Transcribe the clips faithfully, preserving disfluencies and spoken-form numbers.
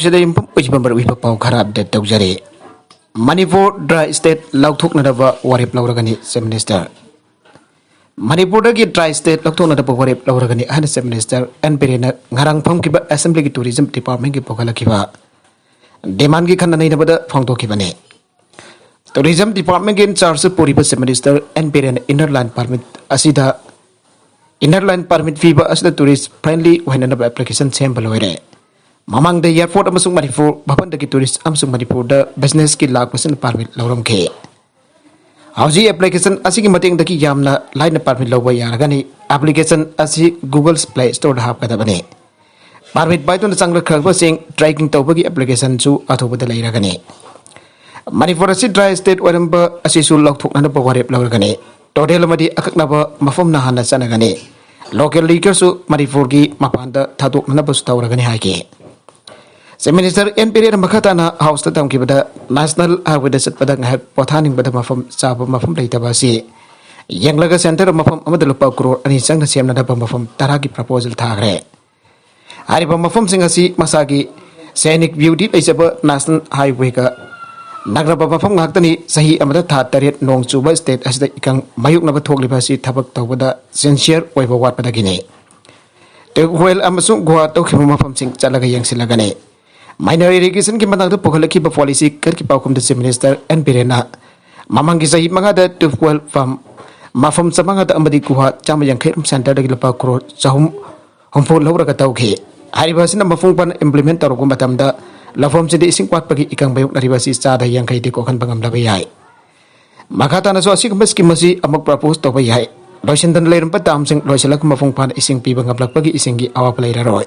ꯁꯤꯗ ꯌꯨꯝꯐꯝ ꯑꯣꯏꯕ ꯃꯔꯨꯑꯣꯏꯕ ꯄꯥꯎ ꯈꯔ ꯑꯞꯗꯦꯠ ꯇꯧꯖꯔꯤ꯫ ꯃꯅꯤꯄꯨꯔ ꯗ꯭ꯔꯥꯏ ꯁ꯭ꯇꯦꯠ ꯂꯧꯊꯣꯛꯅꯅꯕ ꯋꯥꯔꯦꯞ ꯂꯧꯔꯒꯅꯤ ꯆꯤꯐ ꯃꯤꯅꯤꯁꯇꯔ꯫ ꯃꯅꯤꯄꯨꯔꯗꯒꯤ ꯗ꯭ꯔꯥꯏ ꯁ꯭ꯇꯦꯠ ꯂꯧꯊꯣꯛꯅꯅꯕ ꯋꯥꯔꯦꯞ ꯂꯧꯔꯒꯅꯤ ꯍꯥꯏꯅ ꯆꯤꯐ ꯃꯤꯅꯤꯁꯇꯔ ꯑꯦꯟ ꯕꯤꯔꯦꯟꯅ ꯉꯔꯥꯡ ꯐꯝꯈꯤꯕ ꯑꯦꯁꯦꯝꯕ꯭ꯂꯤꯒꯤ ꯇꯨꯔꯤꯖꯝ ꯗꯤꯄꯥꯔꯠꯃꯦꯟꯒꯤ ꯄꯨꯈꯠꯂꯛꯈꯤꯕ ꯗꯤꯃꯥꯟꯒꯤ ꯈꯟꯅ ꯅꯩꯅꯕꯗ ꯐꯣꯡꯗꯣꯛꯈꯤꯕꯅꯤ꯫ ꯇꯨꯔꯤꯖꯝ ꯗꯤꯄꯥꯔꯠꯃꯦꯟꯒꯤ ꯏꯟꯆꯥꯔꯖ ꯄꯨꯔꯤꯕ ꯆꯤꯐ ꯃꯤꯅꯤꯁꯇꯔ ꯑꯦꯟ ꯕꯤꯔꯦꯟꯅ ꯏꯟꯅꯔ ꯂꯥꯏꯟ ꯄꯥꯔꯃꯤꯠ ꯑꯁꯤꯗ ꯏꯟꯅꯔ ꯂꯥꯏꯟ ꯄꯥꯔꯃꯤꯠ ꯄꯤꯕ ꯑꯁꯤꯗ ꯇꯨꯔꯤꯁ ꯐ꯭ꯔꯦꯟꯂꯤ ꯑꯣꯏꯍꯟꯅꯕ ꯑꯦꯄ꯭ꯂꯤꯀꯦꯁꯟ ꯁꯦꯝꯕ ꯂꯣꯏꯔꯦ꯫ ꯃꯃꯥꯡꯗ ꯑꯦꯌꯥꯔꯄꯣꯔꯠ ꯑꯃꯁꯨꯡ ꯃꯅꯤꯄꯨꯔ ꯃꯐꯝꯗꯒꯤ ꯇꯨꯔꯤꯁ ꯑꯃꯁꯨꯡ ꯃꯅꯤꯄꯨꯔꯗ ꯕꯤꯖꯤꯅꯦꯁꯀꯤ ꯂꯥꯛꯄꯁꯤꯡꯅ ꯄꯥꯔꯃꯤꯠ ꯂꯧꯔꯝꯈꯤ꯫ ꯍꯧꯖꯤꯛ ꯑꯦꯄ꯭ꯂꯤꯀꯦꯁꯟ ꯑꯁꯤꯒꯤ ꯃꯇꯦꯡꯗꯒꯤ ꯌꯥꯝꯅ ꯂꯥꯏꯅ ꯄꯥꯔꯃꯤꯠ ꯂꯧꯕ ꯌꯥꯔꯒꯅꯤ꯫ ꯑꯦꯄ꯭ꯂꯤꯀꯦꯁꯟ ꯑꯁꯤ ꯒꯨꯒꯜ ꯄ꯭ꯂꯦ ꯁ꯭ꯇꯣꯔꯗ ꯍꯥꯞꯀꯗꯕꯅꯤ꯫ ꯄꯥꯔꯃꯤꯠ ꯄꯥꯏꯗꯨꯅ ꯆꯪꯂꯛꯈ꯭ꯔꯕꯁꯤꯡ ꯇ꯭ꯔꯦꯀꯤꯡ ꯇꯧꯕꯒꯤ ꯑꯦꯄ꯭ꯂꯤꯀꯦꯁꯟꯁꯨ ꯑꯊꯨꯕꯗ ꯂꯩꯔꯒꯅꯤ꯫ ꯃꯅꯤꯄꯨꯔ ꯑꯁꯤ ꯗ꯭ꯔꯥꯏ ꯁ꯭ꯇꯦꯠ ꯑꯣꯏꯔꯝꯕ ꯑꯁꯤꯁꯨ ꯂꯧꯊꯣꯛꯅꯅꯕ ꯋꯥꯔꯦꯞ ꯂꯧꯔꯒꯅꯤ꯫ ꯇꯣꯇꯦꯜ ꯑꯃꯗꯤ ꯑꯀꯛꯅꯕ ꯃꯐꯝꯅ ꯍꯥꯟꯅ ꯆꯠꯅꯒꯅꯤ꯫ ꯂꯣꯀꯦꯜ ꯂꯤꯀꯔꯁꯨ ꯃꯅꯤꯄꯨꯔꯒꯤ ꯃꯄꯥꯟꯗ ꯊꯥꯗꯣꯛꯅꯅꯕꯁꯨ ꯇꯧꯔꯒꯅꯤ ꯍꯥꯏꯈꯤ꯫ ꯆꯤꯐ ꯃꯤꯅꯤꯁꯇꯔ ꯑꯦꯟ ꯕꯤꯔꯦꯟꯅ ꯃꯈꯥ ꯇꯥꯅ ꯍꯥꯎꯁꯇ ꯇꯝꯈꯤꯕꯗ ꯅꯦꯁꯅꯦꯜ ꯍꯥꯏꯋꯦꯗ ꯆꯠꯄꯗ ꯉꯥꯏꯍꯥꯛ ꯄꯣꯊꯥꯅꯤꯡꯕꯗ ꯃꯐꯝ ꯆꯥꯕ ꯃꯐꯝ ꯂꯩꯇꯕ ꯑꯁꯤ ꯌꯦꯡꯂꯒ ꯁꯦꯟꯇꯔ ꯃꯐꯝ ꯑꯃꯗ ꯂꯨꯄꯥ ꯀ꯭ꯔꯣꯔ ꯑꯅꯤ ꯆꯪꯅ ꯁꯦꯝꯅꯅꯕ ꯃꯐꯝ ꯇꯔꯥꯒꯤ ꯄ꯭ꯔꯄꯣꯖꯦꯜ ꯊꯥꯈ꯭ꯔꯦ꯫ ꯍꯥꯏꯔꯤꯕ ꯃꯐꯝꯁꯤꯡ ꯑꯁꯤ ꯃꯁꯥꯒꯤ ꯁꯦꯅꯤꯛ ꯕ꯭ꯌꯨꯇꯤ ꯂꯩꯖꯕ ꯅꯦꯁꯅꯦꯜ ꯍꯥꯏꯋꯦꯒ ꯅꯛꯅꯕ ꯃꯐꯝ ꯉꯥꯛꯇꯅꯤ꯫ ꯆꯍꯤ ꯑꯃꯗ ꯊꯥ ꯇꯔꯦꯠ ꯅꯣꯡ ꯆꯨꯕ ꯁ꯭ꯇꯦꯠ ꯑꯁꯤꯗ ꯏꯀꯪ ꯃꯥꯌꯣꯛꯅꯕ ꯊꯣꯛꯂꯤꯕ ꯑꯁꯤ ꯊꯕꯛ ꯇꯧꯕꯗ ꯁꯤꯟꯁꯤꯌꯔ ꯑꯣꯏꯕ ꯋꯥꯠꯄꯗꯒꯤꯅꯤ꯫ ꯇ꯭ꯌꯨꯕ ꯋꯦꯜ ꯑꯃꯁꯨꯡ ꯒꯨꯍꯥ ꯇꯧꯈꯤꯕ ꯃꯐꯝꯁꯤꯡ ꯆꯠꯂꯒ ꯌꯦꯡꯁꯤꯜꯂꯒꯅꯤ꯫ ꯃꯥꯏꯅꯔ ꯏꯔꯤꯒꯦꯁꯟꯒꯤ ꯃꯇꯥꯡꯗ ꯄꯨꯈꯠꯂꯛꯈꯤꯕ ꯄꯣꯂꯤꯁꯤ ꯀꯠꯀꯤ ꯄꯥꯎꯈꯨꯝꯗ ꯆꯤꯐ ꯃꯤꯅꯤꯁꯇꯔ ꯑꯦꯟ ꯕꯤꯔꯦꯟꯅ ꯃꯃꯥꯡꯒꯤ ꯆꯍꯤ ꯃꯉꯥꯗ ꯇ꯭ꯌꯨꯕ ꯋꯦꯜ ꯐꯥꯔꯝ ꯃꯐꯝ ꯆꯥꯝꯃꯉꯥꯗ ꯑꯃꯗꯤ ꯒꯨꯍꯥ ꯆꯥꯝꯃ ꯌꯥꯡꯈꯩ ꯔꯣꯝ ꯁꯦꯟꯇꯔꯗꯒꯤ ꯂꯨꯄꯥ ꯀ꯭ꯔꯣꯔ ꯆꯍꯨꯝ ꯍꯨꯝꯐꯨ ꯂꯧꯔꯒ ꯇꯧꯈꯤ꯫ ꯍꯥꯏꯔꯤꯕ ꯑꯁꯤꯅ ꯃꯄꯨꯡ ꯐꯥꯅ ꯏꯝꯄ꯭ꯂꯤꯃꯦꯟ ꯇꯧꯔꯛꯄ ꯃꯇꯝꯗ ꯂꯧꯐꯝꯁꯤꯗ ꯏꯁꯤꯡ ꯋꯥꯠꯄꯒꯤ ꯏꯀꯪ ꯃꯥꯌꯣꯛꯅꯔꯤꯕ ꯑꯁꯤ ꯆꯥꯗ ꯌꯥꯡꯈꯩꯗꯤ ꯀꯣꯛꯍꯟꯕ ꯉꯝꯂꯕ ꯌꯥꯏ꯫ ꯃꯈꯥ ꯇꯥꯅꯁꯨ ꯑꯁꯤꯒꯨꯝꯕ ꯁ꯭ꯀꯤꯝ ꯑꯁꯤ ꯑꯃꯨꯛ ꯄ꯭ꯔꯄꯣꯖ ꯇꯧꯕ ꯌꯥꯏ꯫ ꯂꯣꯏꯁꯤꯟꯗꯅ ꯂꯩꯔꯝꯕ ꯗꯥꯝꯁꯤꯡ ꯂꯣꯏꯁꯤꯜꯂꯒ ꯃꯄꯨꯡ ꯐꯥꯅ ꯏꯁꯤꯡ ꯄꯤꯕ ꯉꯝꯂꯛꯄꯒꯤ ꯏꯁꯤꯡꯒꯤ ꯑꯋꯥꯕ ꯂꯩꯔꯔꯣꯏ꯫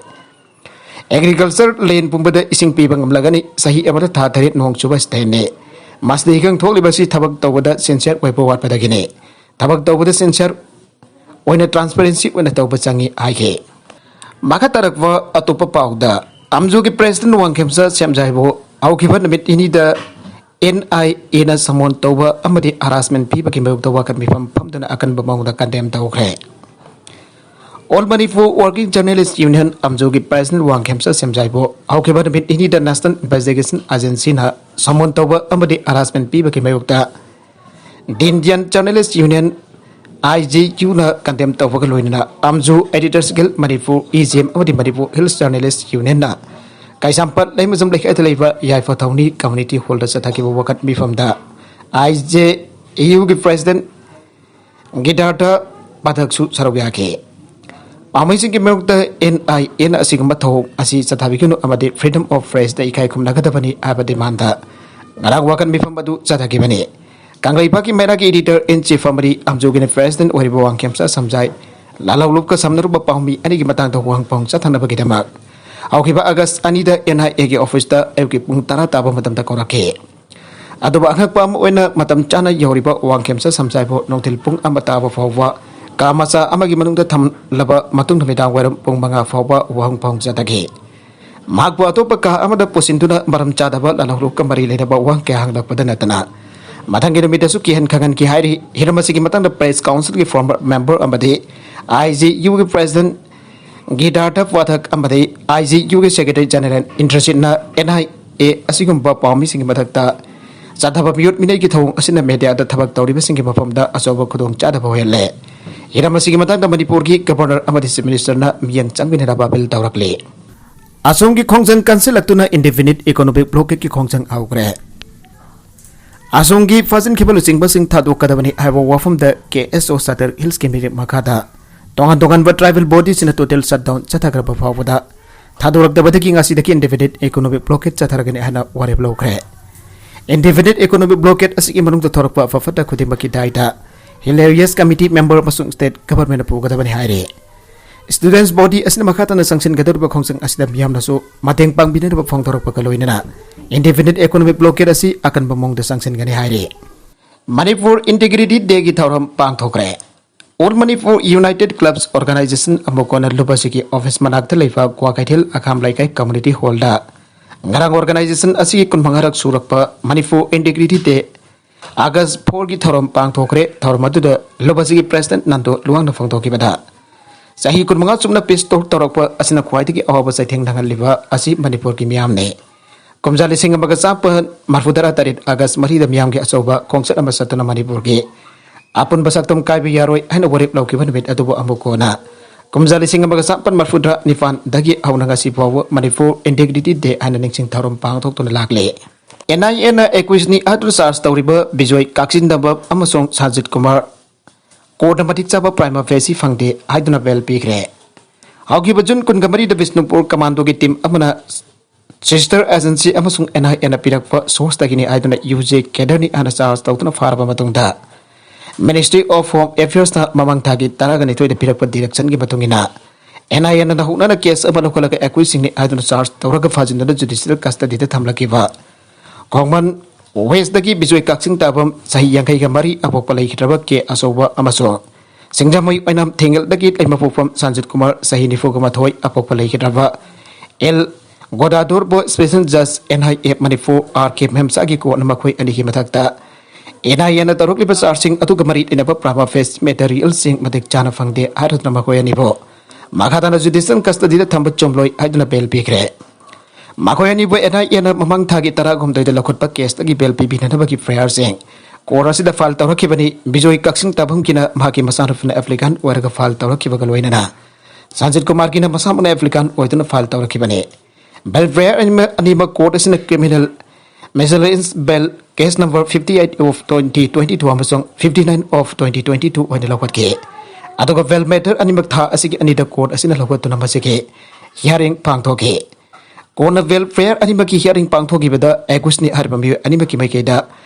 ꯑꯦꯒ꯭ꯔꯤꯀꯜꯆꯔ ꯂꯦꯟ ꯄꯨꯝꯕꯗ ꯏꯁꯤꯡ ꯄꯤꯕ ꯉꯝꯂꯒꯅꯤ꯫ ꯆꯍꯤ ꯑꯃꯗ ꯊꯥ ꯇꯔꯦꯠ ꯅꯣꯡ ꯆꯨꯕ ꯁꯤꯗꯅꯤ꯫ ꯃꯁꯤꯗ ꯏꯀꯪ ꯊꯣꯛꯂꯤꯕ ꯑꯁꯤ ꯊꯕꯛ ꯇꯧꯕꯗ ꯁꯤꯟꯁꯤꯌꯔ ꯑꯣꯏꯕ ꯋꯥꯠꯄꯗꯒꯤꯅꯤ꯫ ꯊꯕꯛ ꯇꯧꯕꯗ ꯁꯤꯟꯁꯤꯌꯔ ꯑꯣꯏꯅ ꯇ꯭ꯔꯥꯟꯁꯄꯔꯦꯟꯁꯤ ꯑꯣꯏꯅ ꯇꯧꯕ ꯆꯪꯏ ꯍꯥꯏꯈꯤ꯫ ꯃꯈꯥ ꯇꯥꯔꯛꯄ ꯑꯇꯣꯞꯄ ꯄꯥꯎꯗ, ꯑꯝꯖꯨꯒꯤ ꯄ꯭ꯔꯦꯁꯤꯗꯦꯟ ꯋꯥꯡꯈꯦꯝꯆꯥ ꯁꯦꯝꯖꯥꯏꯕꯨ ꯍꯧꯈꯤꯕ ꯅꯨꯃꯤꯠ ꯅꯤꯅꯤꯗ ꯑꯦꯟ ꯑꯥꯏ ꯑꯦꯅ ꯁꯃꯣꯟ ꯇꯧꯕ ꯑꯃꯗꯤ ꯍꯔꯥꯁꯃꯦꯟ ꯄꯤꯕꯒꯤ ꯃꯥꯌꯣꯛꯇ ꯋꯥꯀꯠ ꯃꯤꯐꯝ ꯐꯝꯗꯨꯅ ꯑꯀꯟꯕ ꯃꯑꯣꯡꯗ ꯀꯟꯗꯦꯝ ꯇꯧꯈ꯭ꯔꯦ꯫ All Manipur Working Journalist Union, ꯑꯝꯖꯨꯒꯤ President Wangkhemcha ꯁꯦꯝꯖꯥꯏꯕꯨ ꯍꯧꯈꯤꯕ ꯅꯨꯃꯤꯠ ꯅꯤꯅꯤꯗ National Investigation Agencyꯅ summon ꯇꯧꯕ ꯑꯃꯗꯤ harassment ꯄꯤꯕꯒꯤ ꯃꯥꯌꯣꯛꯇ The Indian Journalist Union, IJUꯅ condemn ꯇꯧꯕꯒ ꯂꯣꯏꯅꯅ ꯑꯝꯖꯨ Editors Guild Manipur, EJM ꯑꯃꯗꯤ Manipur Hills Journalist Unionꯅ ꯀꯩꯁꯥꯝꯄꯥꯠ ꯂꯩꯃꯖꯝ ꯂꯩꯀꯥꯏꯗ ꯂꯩꯕ ꯌꯥꯏꯐ ꯊꯧꯅꯤ Community Hallꯗ ꯆꯠꯊꯈꯤꯕ ꯋꯥꯀꯠ ꯃꯤꯐꯝꯗ IJUꯒꯤ President ꯒꯤꯗꯥꯔꯊ ꯄꯥꯊꯛꯁꯨ ꯁꯔꯨꯛ ꯌꯥꯈꯤ꯫ ꯄꯥꯝꯕꯩꯁꯤꯡꯒꯤ ꯃꯥꯌꯣꯛꯇ NIAꯅ ꯑꯁꯤꯒꯨꯝꯕ ꯊꯧꯑꯣꯡ ꯑꯁꯤ ꯆꯠꯊꯕꯤꯒꯅꯨ ꯑꯃꯗꯤ Freedom of Pressꯇ ꯏꯀꯥꯏ ꯈꯨꯝꯅꯒꯗꯕꯅꯤ ꯍꯥꯏꯕ demandꯗ ꯉꯔꯥꯡ ꯋꯥꯀꯠ ꯃꯤꯐꯝ ꯑꯗꯨ ꯆꯠꯊꯈꯤꯕꯅꯤ꯫ ꯀꯪꯂꯩꯄꯥꯛꯀꯤ ꯃꯩꯔꯥꯒꯤ editor in chief ꯑꯃꯗꯤ ꯑꯝꯖꯨꯒꯤꯅ President ꯑꯣꯏꯔꯤꯕ ꯋꯥꯡꯈꯦꯝꯆꯥ ꯁꯦꯝꯖꯥꯏ ꯂꯥꯜꯍꯧꯂꯨꯞꯀ ꯁꯝꯅꯔꯨꯕ ꯄꯥꯎꯃꯤ ꯑꯅꯤꯒꯤ ꯃꯇꯥꯡꯗ ꯋꯥꯍꯪ ꯄꯥꯎꯍꯪ ꯆꯠꯊꯅꯕꯒꯤꯗꯃꯛ ꯍꯧꯈꯤꯕ August ꯑꯅꯤꯗ NIAꯒꯤ officeꯇ ꯑꯌꯨꯛꯀꯤ ꯄꯨꯡ ꯇꯔꯥ ꯇꯥꯕ ꯃꯇꯝꯗ ꯀꯧꯔꯛꯈꯤ꯫ ꯑꯗꯨꯕꯨ ꯑꯉꯛꯄ ꯑꯃ ꯑꯣꯏꯅ ꯃꯇꯝ ꯆꯥꯅ ꯌꯧꯔꯤꯕ ꯋꯥꯡꯈꯦꯝꯆꯥ ꯁꯦꯝꯖꯥꯏꯕꯨ ꯅꯨꯡꯊꯤꯜ ꯄꯨꯡ ꯑꯃ ꯇꯥꯕ ꯐꯥꯎꯕ ꯀꯥ ꯃꯆꯥ ꯑꯃꯒꯤ ꯃꯅꯨꯡꯗ ꯊꯝꯂꯕ ꯃꯇꯨꯡ ꯅꯨꯃꯤꯗꯥꯡ ꯋꯥꯏꯔꯝ ꯄꯨꯡ ꯃꯉꯥ ꯐꯥꯎꯕ ꯋꯥꯍꯪ ꯄꯥꯎꯍꯪ ꯆꯠꯊꯈꯤ꯫ ꯃꯍꯥꯛꯄꯨ ꯑꯇꯣꯞꯄ ꯀꯥ ꯑꯃꯗ ꯄꯨꯁꯤꯟꯗꯨꯅ ꯃꯔꯝ ꯆꯥꯗꯕ ꯂꯥꯜꯍꯧꯂꯨꯞꯀ ꯃꯔꯤ ꯂꯩꯅꯕ ꯋꯥꯍꯪ ꯀꯌꯥ ꯍꯪꯂꯛꯄꯗ ꯅꯠꯇꯅ ꯃꯊꯪꯒꯤ ꯅꯨꯃꯤꯠꯇꯁꯨ ꯀꯤꯍꯟ ꯈꯪꯍꯟꯈꯤ ꯍꯥꯏꯔꯤ꯫ ꯍꯤꯔꯝ ꯑꯁꯤꯒꯤ ꯃꯇꯥꯡꯗ Press Councilꯒꯤ former member ꯑꯃꯗꯤ IJUꯒꯤ President ꯒꯤꯗꯥꯔꯊ ꯄꯥꯊꯛ ꯑꯃꯗꯤ IJUꯒꯤ Secretary General ꯏꯟꯗ꯭ꯔꯖꯤꯠꯅ NIA ꯑꯁꯤꯒꯨꯝꯕ ꯄꯥꯎꯃꯤꯁꯤꯡꯒꯤ ꯃꯊꯛꯇ ꯆꯠꯊꯕ ꯃꯤꯑꯣꯠ ꯃꯤꯅꯩꯒꯤ ꯊꯧꯑꯣꯡ ꯑꯁꯤꯅ mediaꯗ ꯊꯕꯛ ꯇꯧꯔꯤꯕꯁꯤꯡꯒꯤ ꯃꯐꯝꯗ ꯑꯆꯧꯕ ꯈꯨꯗꯣꯡꯆꯥꯗꯕ ꯑꯣꯏꯍꯜꯂꯦ꯫ ꯍꯤꯔꯝ ꯑꯁꯤꯒꯤ ꯃꯇꯥꯡꯗ ꯃꯅꯤꯄꯨꯔꯒꯤ Governor ꯑꯃꯗꯤ Chief Ministerꯅ ꯃꯤꯠꯌꯦꯡ ꯆꯪꯕꯤꯅꯅꯕ appeal ꯇꯧꯔꯛꯂꯤ꯫ ꯑꯁꯣꯝꯒꯤ ꯈꯣꯡꯖꯪ ꯀꯟꯁꯤꯜꯂꯛꯇꯨꯅ indefinite economic blockadeꯀꯤ ꯈꯣꯡꯖꯪ ꯍꯧꯈ꯭ꯔꯦ꯫ ꯑꯁꯣꯝꯒꯤ ꯐꯥꯖꯤꯟꯈꯤꯕ ꯂꯨꯆꯤꯡꯕꯁꯤꯡ ꯊꯥꯗꯣꯛꯀꯗꯕꯅꯤ ꯍꯥꯏꯕ ꯋꯥꯐꯝꯗ KSO Sadar Hillsꯀꯤ ꯃꯤꯔꯦꯞ ꯃꯈꯥꯗ ꯇꯣꯉꯥꯟ ꯇꯣꯉꯥꯟꯕ tribal bodyꯁꯤꯡꯅ total shutdown ꯆꯠꯊꯈ꯭ꯔꯕ ꯐꯥꯎꯕꯗ ꯊꯥꯗꯣꯔꯛꯇꯕꯗꯒꯤ ꯉꯁꯤꯗꯒꯤ indefinite economic blockade ꯆꯠꯊꯔꯒꯅꯤ ꯍꯥꯏꯅ ꯋꯥꯔꯦꯞ ꯂꯧꯈ꯭ꯔꯦ꯫ Indefinite economic blockade ꯑꯁꯤꯒꯤ ꯃꯅꯨꯡꯗ ꯊꯣꯔꯛꯄ ꯑꯐ ꯐꯠꯇ ꯈꯨꯗꯤꯡꯃꯛꯀꯤ ꯗꯥꯏꯇ Hilarious Committee member ꯑꯃꯁꯨꯡ state governmentꯅ ꯄꯨꯒꯗꯕꯅꯤ ꯍꯥꯏꯔꯤ꯫ Students body ꯑꯁꯤꯅ ꯃꯈꯥ ꯇꯥꯅ ꯆꯪꯁꯤꯟꯒꯗꯧꯔꯤꯕ ꯈꯣꯡꯖꯪ ꯑꯁꯤꯗ ꯃꯤꯌꯥꯝꯅꯁꯨ ꯃꯇꯦꯡ ꯄꯥꯡꯕꯤꯅꯅꯕ ꯐꯣꯡꯗꯣꯔꯛꯄꯒ ꯂꯣꯏꯅꯅ indefinite economic blockade ꯑꯁꯤ ꯑꯀꯟꯕ ꯃꯑꯣꯡꯗ ꯆꯪꯁꯤꯟꯒꯅꯤ ꯍꯥꯏꯔꯤ꯫ Manipur Integrity Dayꯒꯤ ꯊꯧꯔꯝ ꯄꯥꯡꯊꯣꯛꯈ꯭ꯔꯦ꯫ All Manipur United Clubs Organization ꯑꯃꯨꯛ ꯀꯣꯟꯅ ꯂꯨꯕꯁꯤꯒꯤ office ꯃꯅꯥꯛꯇ ꯂꯩꯕ ꯀ꯭ꯋꯥꯀꯩꯊꯦꯜ ꯑꯈꯥꯝ ꯂꯩꯀꯥꯏ Community Hallꯗ ꯉꯔꯥꯡ organization ꯑꯁꯤꯒꯤ ꯀꯨꯟꯃꯉꯥꯔꯛ ꯁꯨꯔꯛꯄ Manipur Integrity Day August fourꯒꯤ ꯊꯧꯔꯝ ꯄꯥꯡꯊꯣꯛꯈ꯭ꯔꯦ꯫ ꯊꯧꯔꯝ ꯑꯗꯨꯗ ꯂꯨꯕꯁꯤꯒꯤ President ꯅꯟꯗꯣ ꯂꯨꯋꯥꯡꯅ ꯐꯣꯡꯗꯣꯛꯈꯤꯕꯗ ꯆꯍꯤ ꯀꯨꯟꯃꯉꯥ ꯆꯨꯞꯅ peace talk ꯇꯧꯔꯛꯄ ꯑꯁꯤꯅ ꯈ꯭ꯋꯥꯏꯗꯒꯤ ꯑꯋꯥꯕ ꯆꯩꯊꯦꯡ ꯅꯪꯍꯜꯂꯤꯕ ꯑꯁꯤ ꯃꯅꯤꯄꯨꯔꯒꯤ ꯃꯤꯌꯥꯝꯅꯤ꯫ ꯀꯨꯝꯖꯥ ꯂꯤꯁꯤꯡ ꯑꯃꯒ ꯆꯥꯃꯥꯄꯟ ꯃꯔꯐꯨꯇꯔꯥ ꯇꯔꯦꯠ August ꯃꯔꯤꯗ ꯃꯤꯌꯥꯝꯒꯤ ꯑꯆꯧꯕ ꯈꯣꯡꯆꯠ ꯑꯃ ꯆꯠꯇꯨꯅ ꯃꯅꯤꯄꯨꯔꯒꯤ ꯑꯄꯨꯟꯕ ꯁꯛꯇꯝ ꯀꯥꯏꯕ ꯌꯥꯔꯣꯏ ꯍꯥꯏꯅ ꯋꯥꯔꯦꯞ ꯂꯧꯈꯤꯕ ꯅꯨꯃꯤꯠ ꯑꯗꯨꯕꯨ ꯑꯃꯨꯛ ꯀꯣꯟꯅ ꯀꯨꯝꯖꯥ ꯂꯤꯁꯤꯡ ꯑꯃꯒ ꯆꯥꯃꯥꯄꯟ ꯃꯔꯐꯨꯇꯔꯥ ꯅꯤꯄꯥꯟꯗꯒꯤ ꯍꯧꯅ ꯉꯁꯤ ꯐꯥꯎꯕ Manipur Integrity Day ꯍꯥꯏꯅ ꯅꯤꯡꯁꯤꯡ ꯊꯧꯔꯝ ꯄꯥꯡꯊꯣꯛꯇꯨꯅ ꯂꯥꯛꯂꯤ꯫ NIAꯅ accused ꯅꯤ ꯍꯥꯏꯗꯨꯅ charge ꯇꯧꯔꯤꯕ ꯕꯤꯖꯣꯏ ꯀꯥꯛꯆꯤꯟꯗꯝꯕ ꯑꯃꯁꯨꯡ ꯁꯥꯟꯖꯤꯠ ꯀꯨꯃꯥꯔ courtꯅ ꯃꯇꯤꯛ ꯆꯥꯕ prima facie ꯐꯪꯗꯦ ꯍꯥꯏꯗꯨꯅ bail ꯄꯤꯈ꯭ꯔꯦ꯫ ꯍꯧꯈꯤꯕ June ꯀꯨꯟꯒ ꯃꯔꯤꯗ ꯕꯤꯁꯅꯨꯄꯨꯔ commandoꯒꯤ team ꯑꯃꯅ sister agency ꯑꯃꯁꯨꯡ NIAꯅ ꯄꯤꯔꯛꯄ sourceꯇꯒꯤꯅꯤ ꯍꯥꯏꯗꯨꯅ UJ cadreꯅꯤ ꯍꯥꯏꯅ charge ꯇꯧꯗꯨꯅ ꯐꯥꯔꯕ ꯃꯇꯨꯡꯗ Ministry of Home Affairsꯅ ꯃꯃꯥꯡ ꯊꯥꯒꯤ ꯇꯔꯥꯒ ꯅꯤꯊꯣꯏꯗ ꯄꯤꯔꯛꯄ directionꯒꯤ ꯃꯇꯨꯡ ꯏꯟꯅ NIAꯅ ꯍꯧꯅꯅ case ꯑꯃ ꯂꯧꯈꯠꯂꯒ accusedꯁꯤꯡꯅꯤ ꯍꯥꯏꯗꯨꯅ charge ꯇꯧꯔꯒ ꯐꯥꯖꯤꯟꯗꯨꯅ judicial custodyꯗ ꯊꯝꯂꯛꯈꯤꯕ ꯈꯣꯡꯃꯟ Westꯇꯒꯤ ꯕꯤꯖꯣꯏ ꯀꯥꯛꯆꯤꯡ ꯇꯥꯕꯝ ꯆꯍꯤ ꯌꯥꯡꯈꯩꯒ ꯃꯔꯤ ꯑꯄꯣꯛꯄ ꯂꯩꯈꯤꯗ꯭ꯔꯕ ꯀꯦ ꯑꯆꯧꯕ ꯑꯃꯁꯨꯡ ꯁꯤꯡꯖꯃꯩ ꯑꯣꯏꯅꯥꯝ ꯊꯦꯡꯒꯜꯗꯒꯤ ꯂꯩꯃꯄꯣꯛꯐꯝ ꯁꯥꯟꯖꯤꯠ ꯀꯨꯃꯥꯔ ꯆꯍꯤ ꯅꯤꯐꯨꯒ ꯃꯥꯊꯣꯏ ꯑꯄꯣꯛꯄ ꯂꯩꯈꯤꯗ꯭ꯔꯕ ꯑꯦꯜ ꯒꯣꯗꯥꯗꯣꯔꯕꯨ special judge NIA Manipur R K ꯃꯦꯝꯆꯥꯒꯤ courtꯅ ꯃꯈꯣꯏ ꯑꯅꯤꯒꯤ ꯃꯊꯛꯇ NIAꯅ ꯇꯧꯔꯛꯂꯤꯕ chargeꯁꯤꯡ ꯑꯗꯨꯒ ꯃꯔꯤ ꯂꯩꯅꯕ prima facie materialꯁꯤꯡ ꯃꯇꯤꯛ ꯆꯥꯅ ꯐꯪꯗꯦ ꯍꯥꯏꯔꯗꯨꯅ ꯃꯈꯣꯏ ꯑꯅꯤꯕꯨ ꯃꯈꯥ ꯇꯥꯅ judicial custodyꯗ ꯊꯝꯕ ꯆꯨꯝꯂꯣꯏ ꯍꯥꯏꯗꯨꯅ bail ꯄꯤꯈ꯭ꯔꯦ꯫ ꯃꯈꯣꯏ ꯑꯅꯤꯕꯨ NIAꯅ ꯃꯃꯥꯡ ꯊꯥꯒꯤ ꯇꯔꯥꯍꯨꯝꯗꯣꯏꯗ ꯂꯧꯈꯠꯄ caseꯇꯒꯤ bail ꯄꯤꯕꯤꯅꯅꯕꯒꯤ priorꯁꯤꯡ court ꯑꯁꯤꯗ file ꯇꯧꯔꯛꯈꯤꯕꯅꯤ꯫ ꯕꯤꯖꯣꯏ ꯀꯥꯛꯆꯤꯡ ꯇꯥꯕꯝꯒꯤꯅ ꯃꯍꯥꯛꯀꯤ ꯃꯆꯥꯅꯨꯄꯤꯅ applicant ꯑꯣꯏꯔꯒ file ꯇꯧꯔꯛꯈꯤꯕꯒ ꯂꯣꯏꯅꯅ ꯁꯥꯟꯖꯤꯠ ꯀꯨꯃꯥꯔꯒꯤꯅ ꯃꯁꯥꯃꯛꯅ applicant ꯑꯣꯏꯗꯨꯅ file ꯇꯧꯔꯛꯈꯤꯕꯅꯤ꯫ Bail prior ꯑꯅꯤꯃꯛ, ꯑꯅꯤꯃꯛ court ꯑꯁꯤꯅ criminal malfeasance bail case number fifty eight of twenty twenty two ꯑꯃꯁꯨꯡ fifty nine of twenty twenty two ꯑꯣꯏꯅ ꯂꯧꯈꯠꯈꯤ꯫ ꯑꯗꯨꯒ bail matter ꯑꯅꯤꯃꯛ ꯊꯥ ꯑꯁꯤꯒꯤ ꯑꯅꯤꯗ court ꯑꯁꯤꯅ ꯂꯧꯈꯠꯇꯨꯅ ꯃꯁꯤꯒꯤ hearing ꯄꯥꯡꯊꯣꯛꯈꯤ꯫ ꯀꯣꯟꯅ bail prior ꯑꯅꯤꯃꯛꯀꯤ hearing ꯄꯥꯡꯊꯣꯛꯈꯤꯕꯗ accused ꯅꯤ ꯍꯥꯏꯔꯤꯕ ꯃꯤꯑꯣꯏ ꯑꯅꯤꯃꯛꯀꯤ ꯃꯥꯏꯀꯩꯗ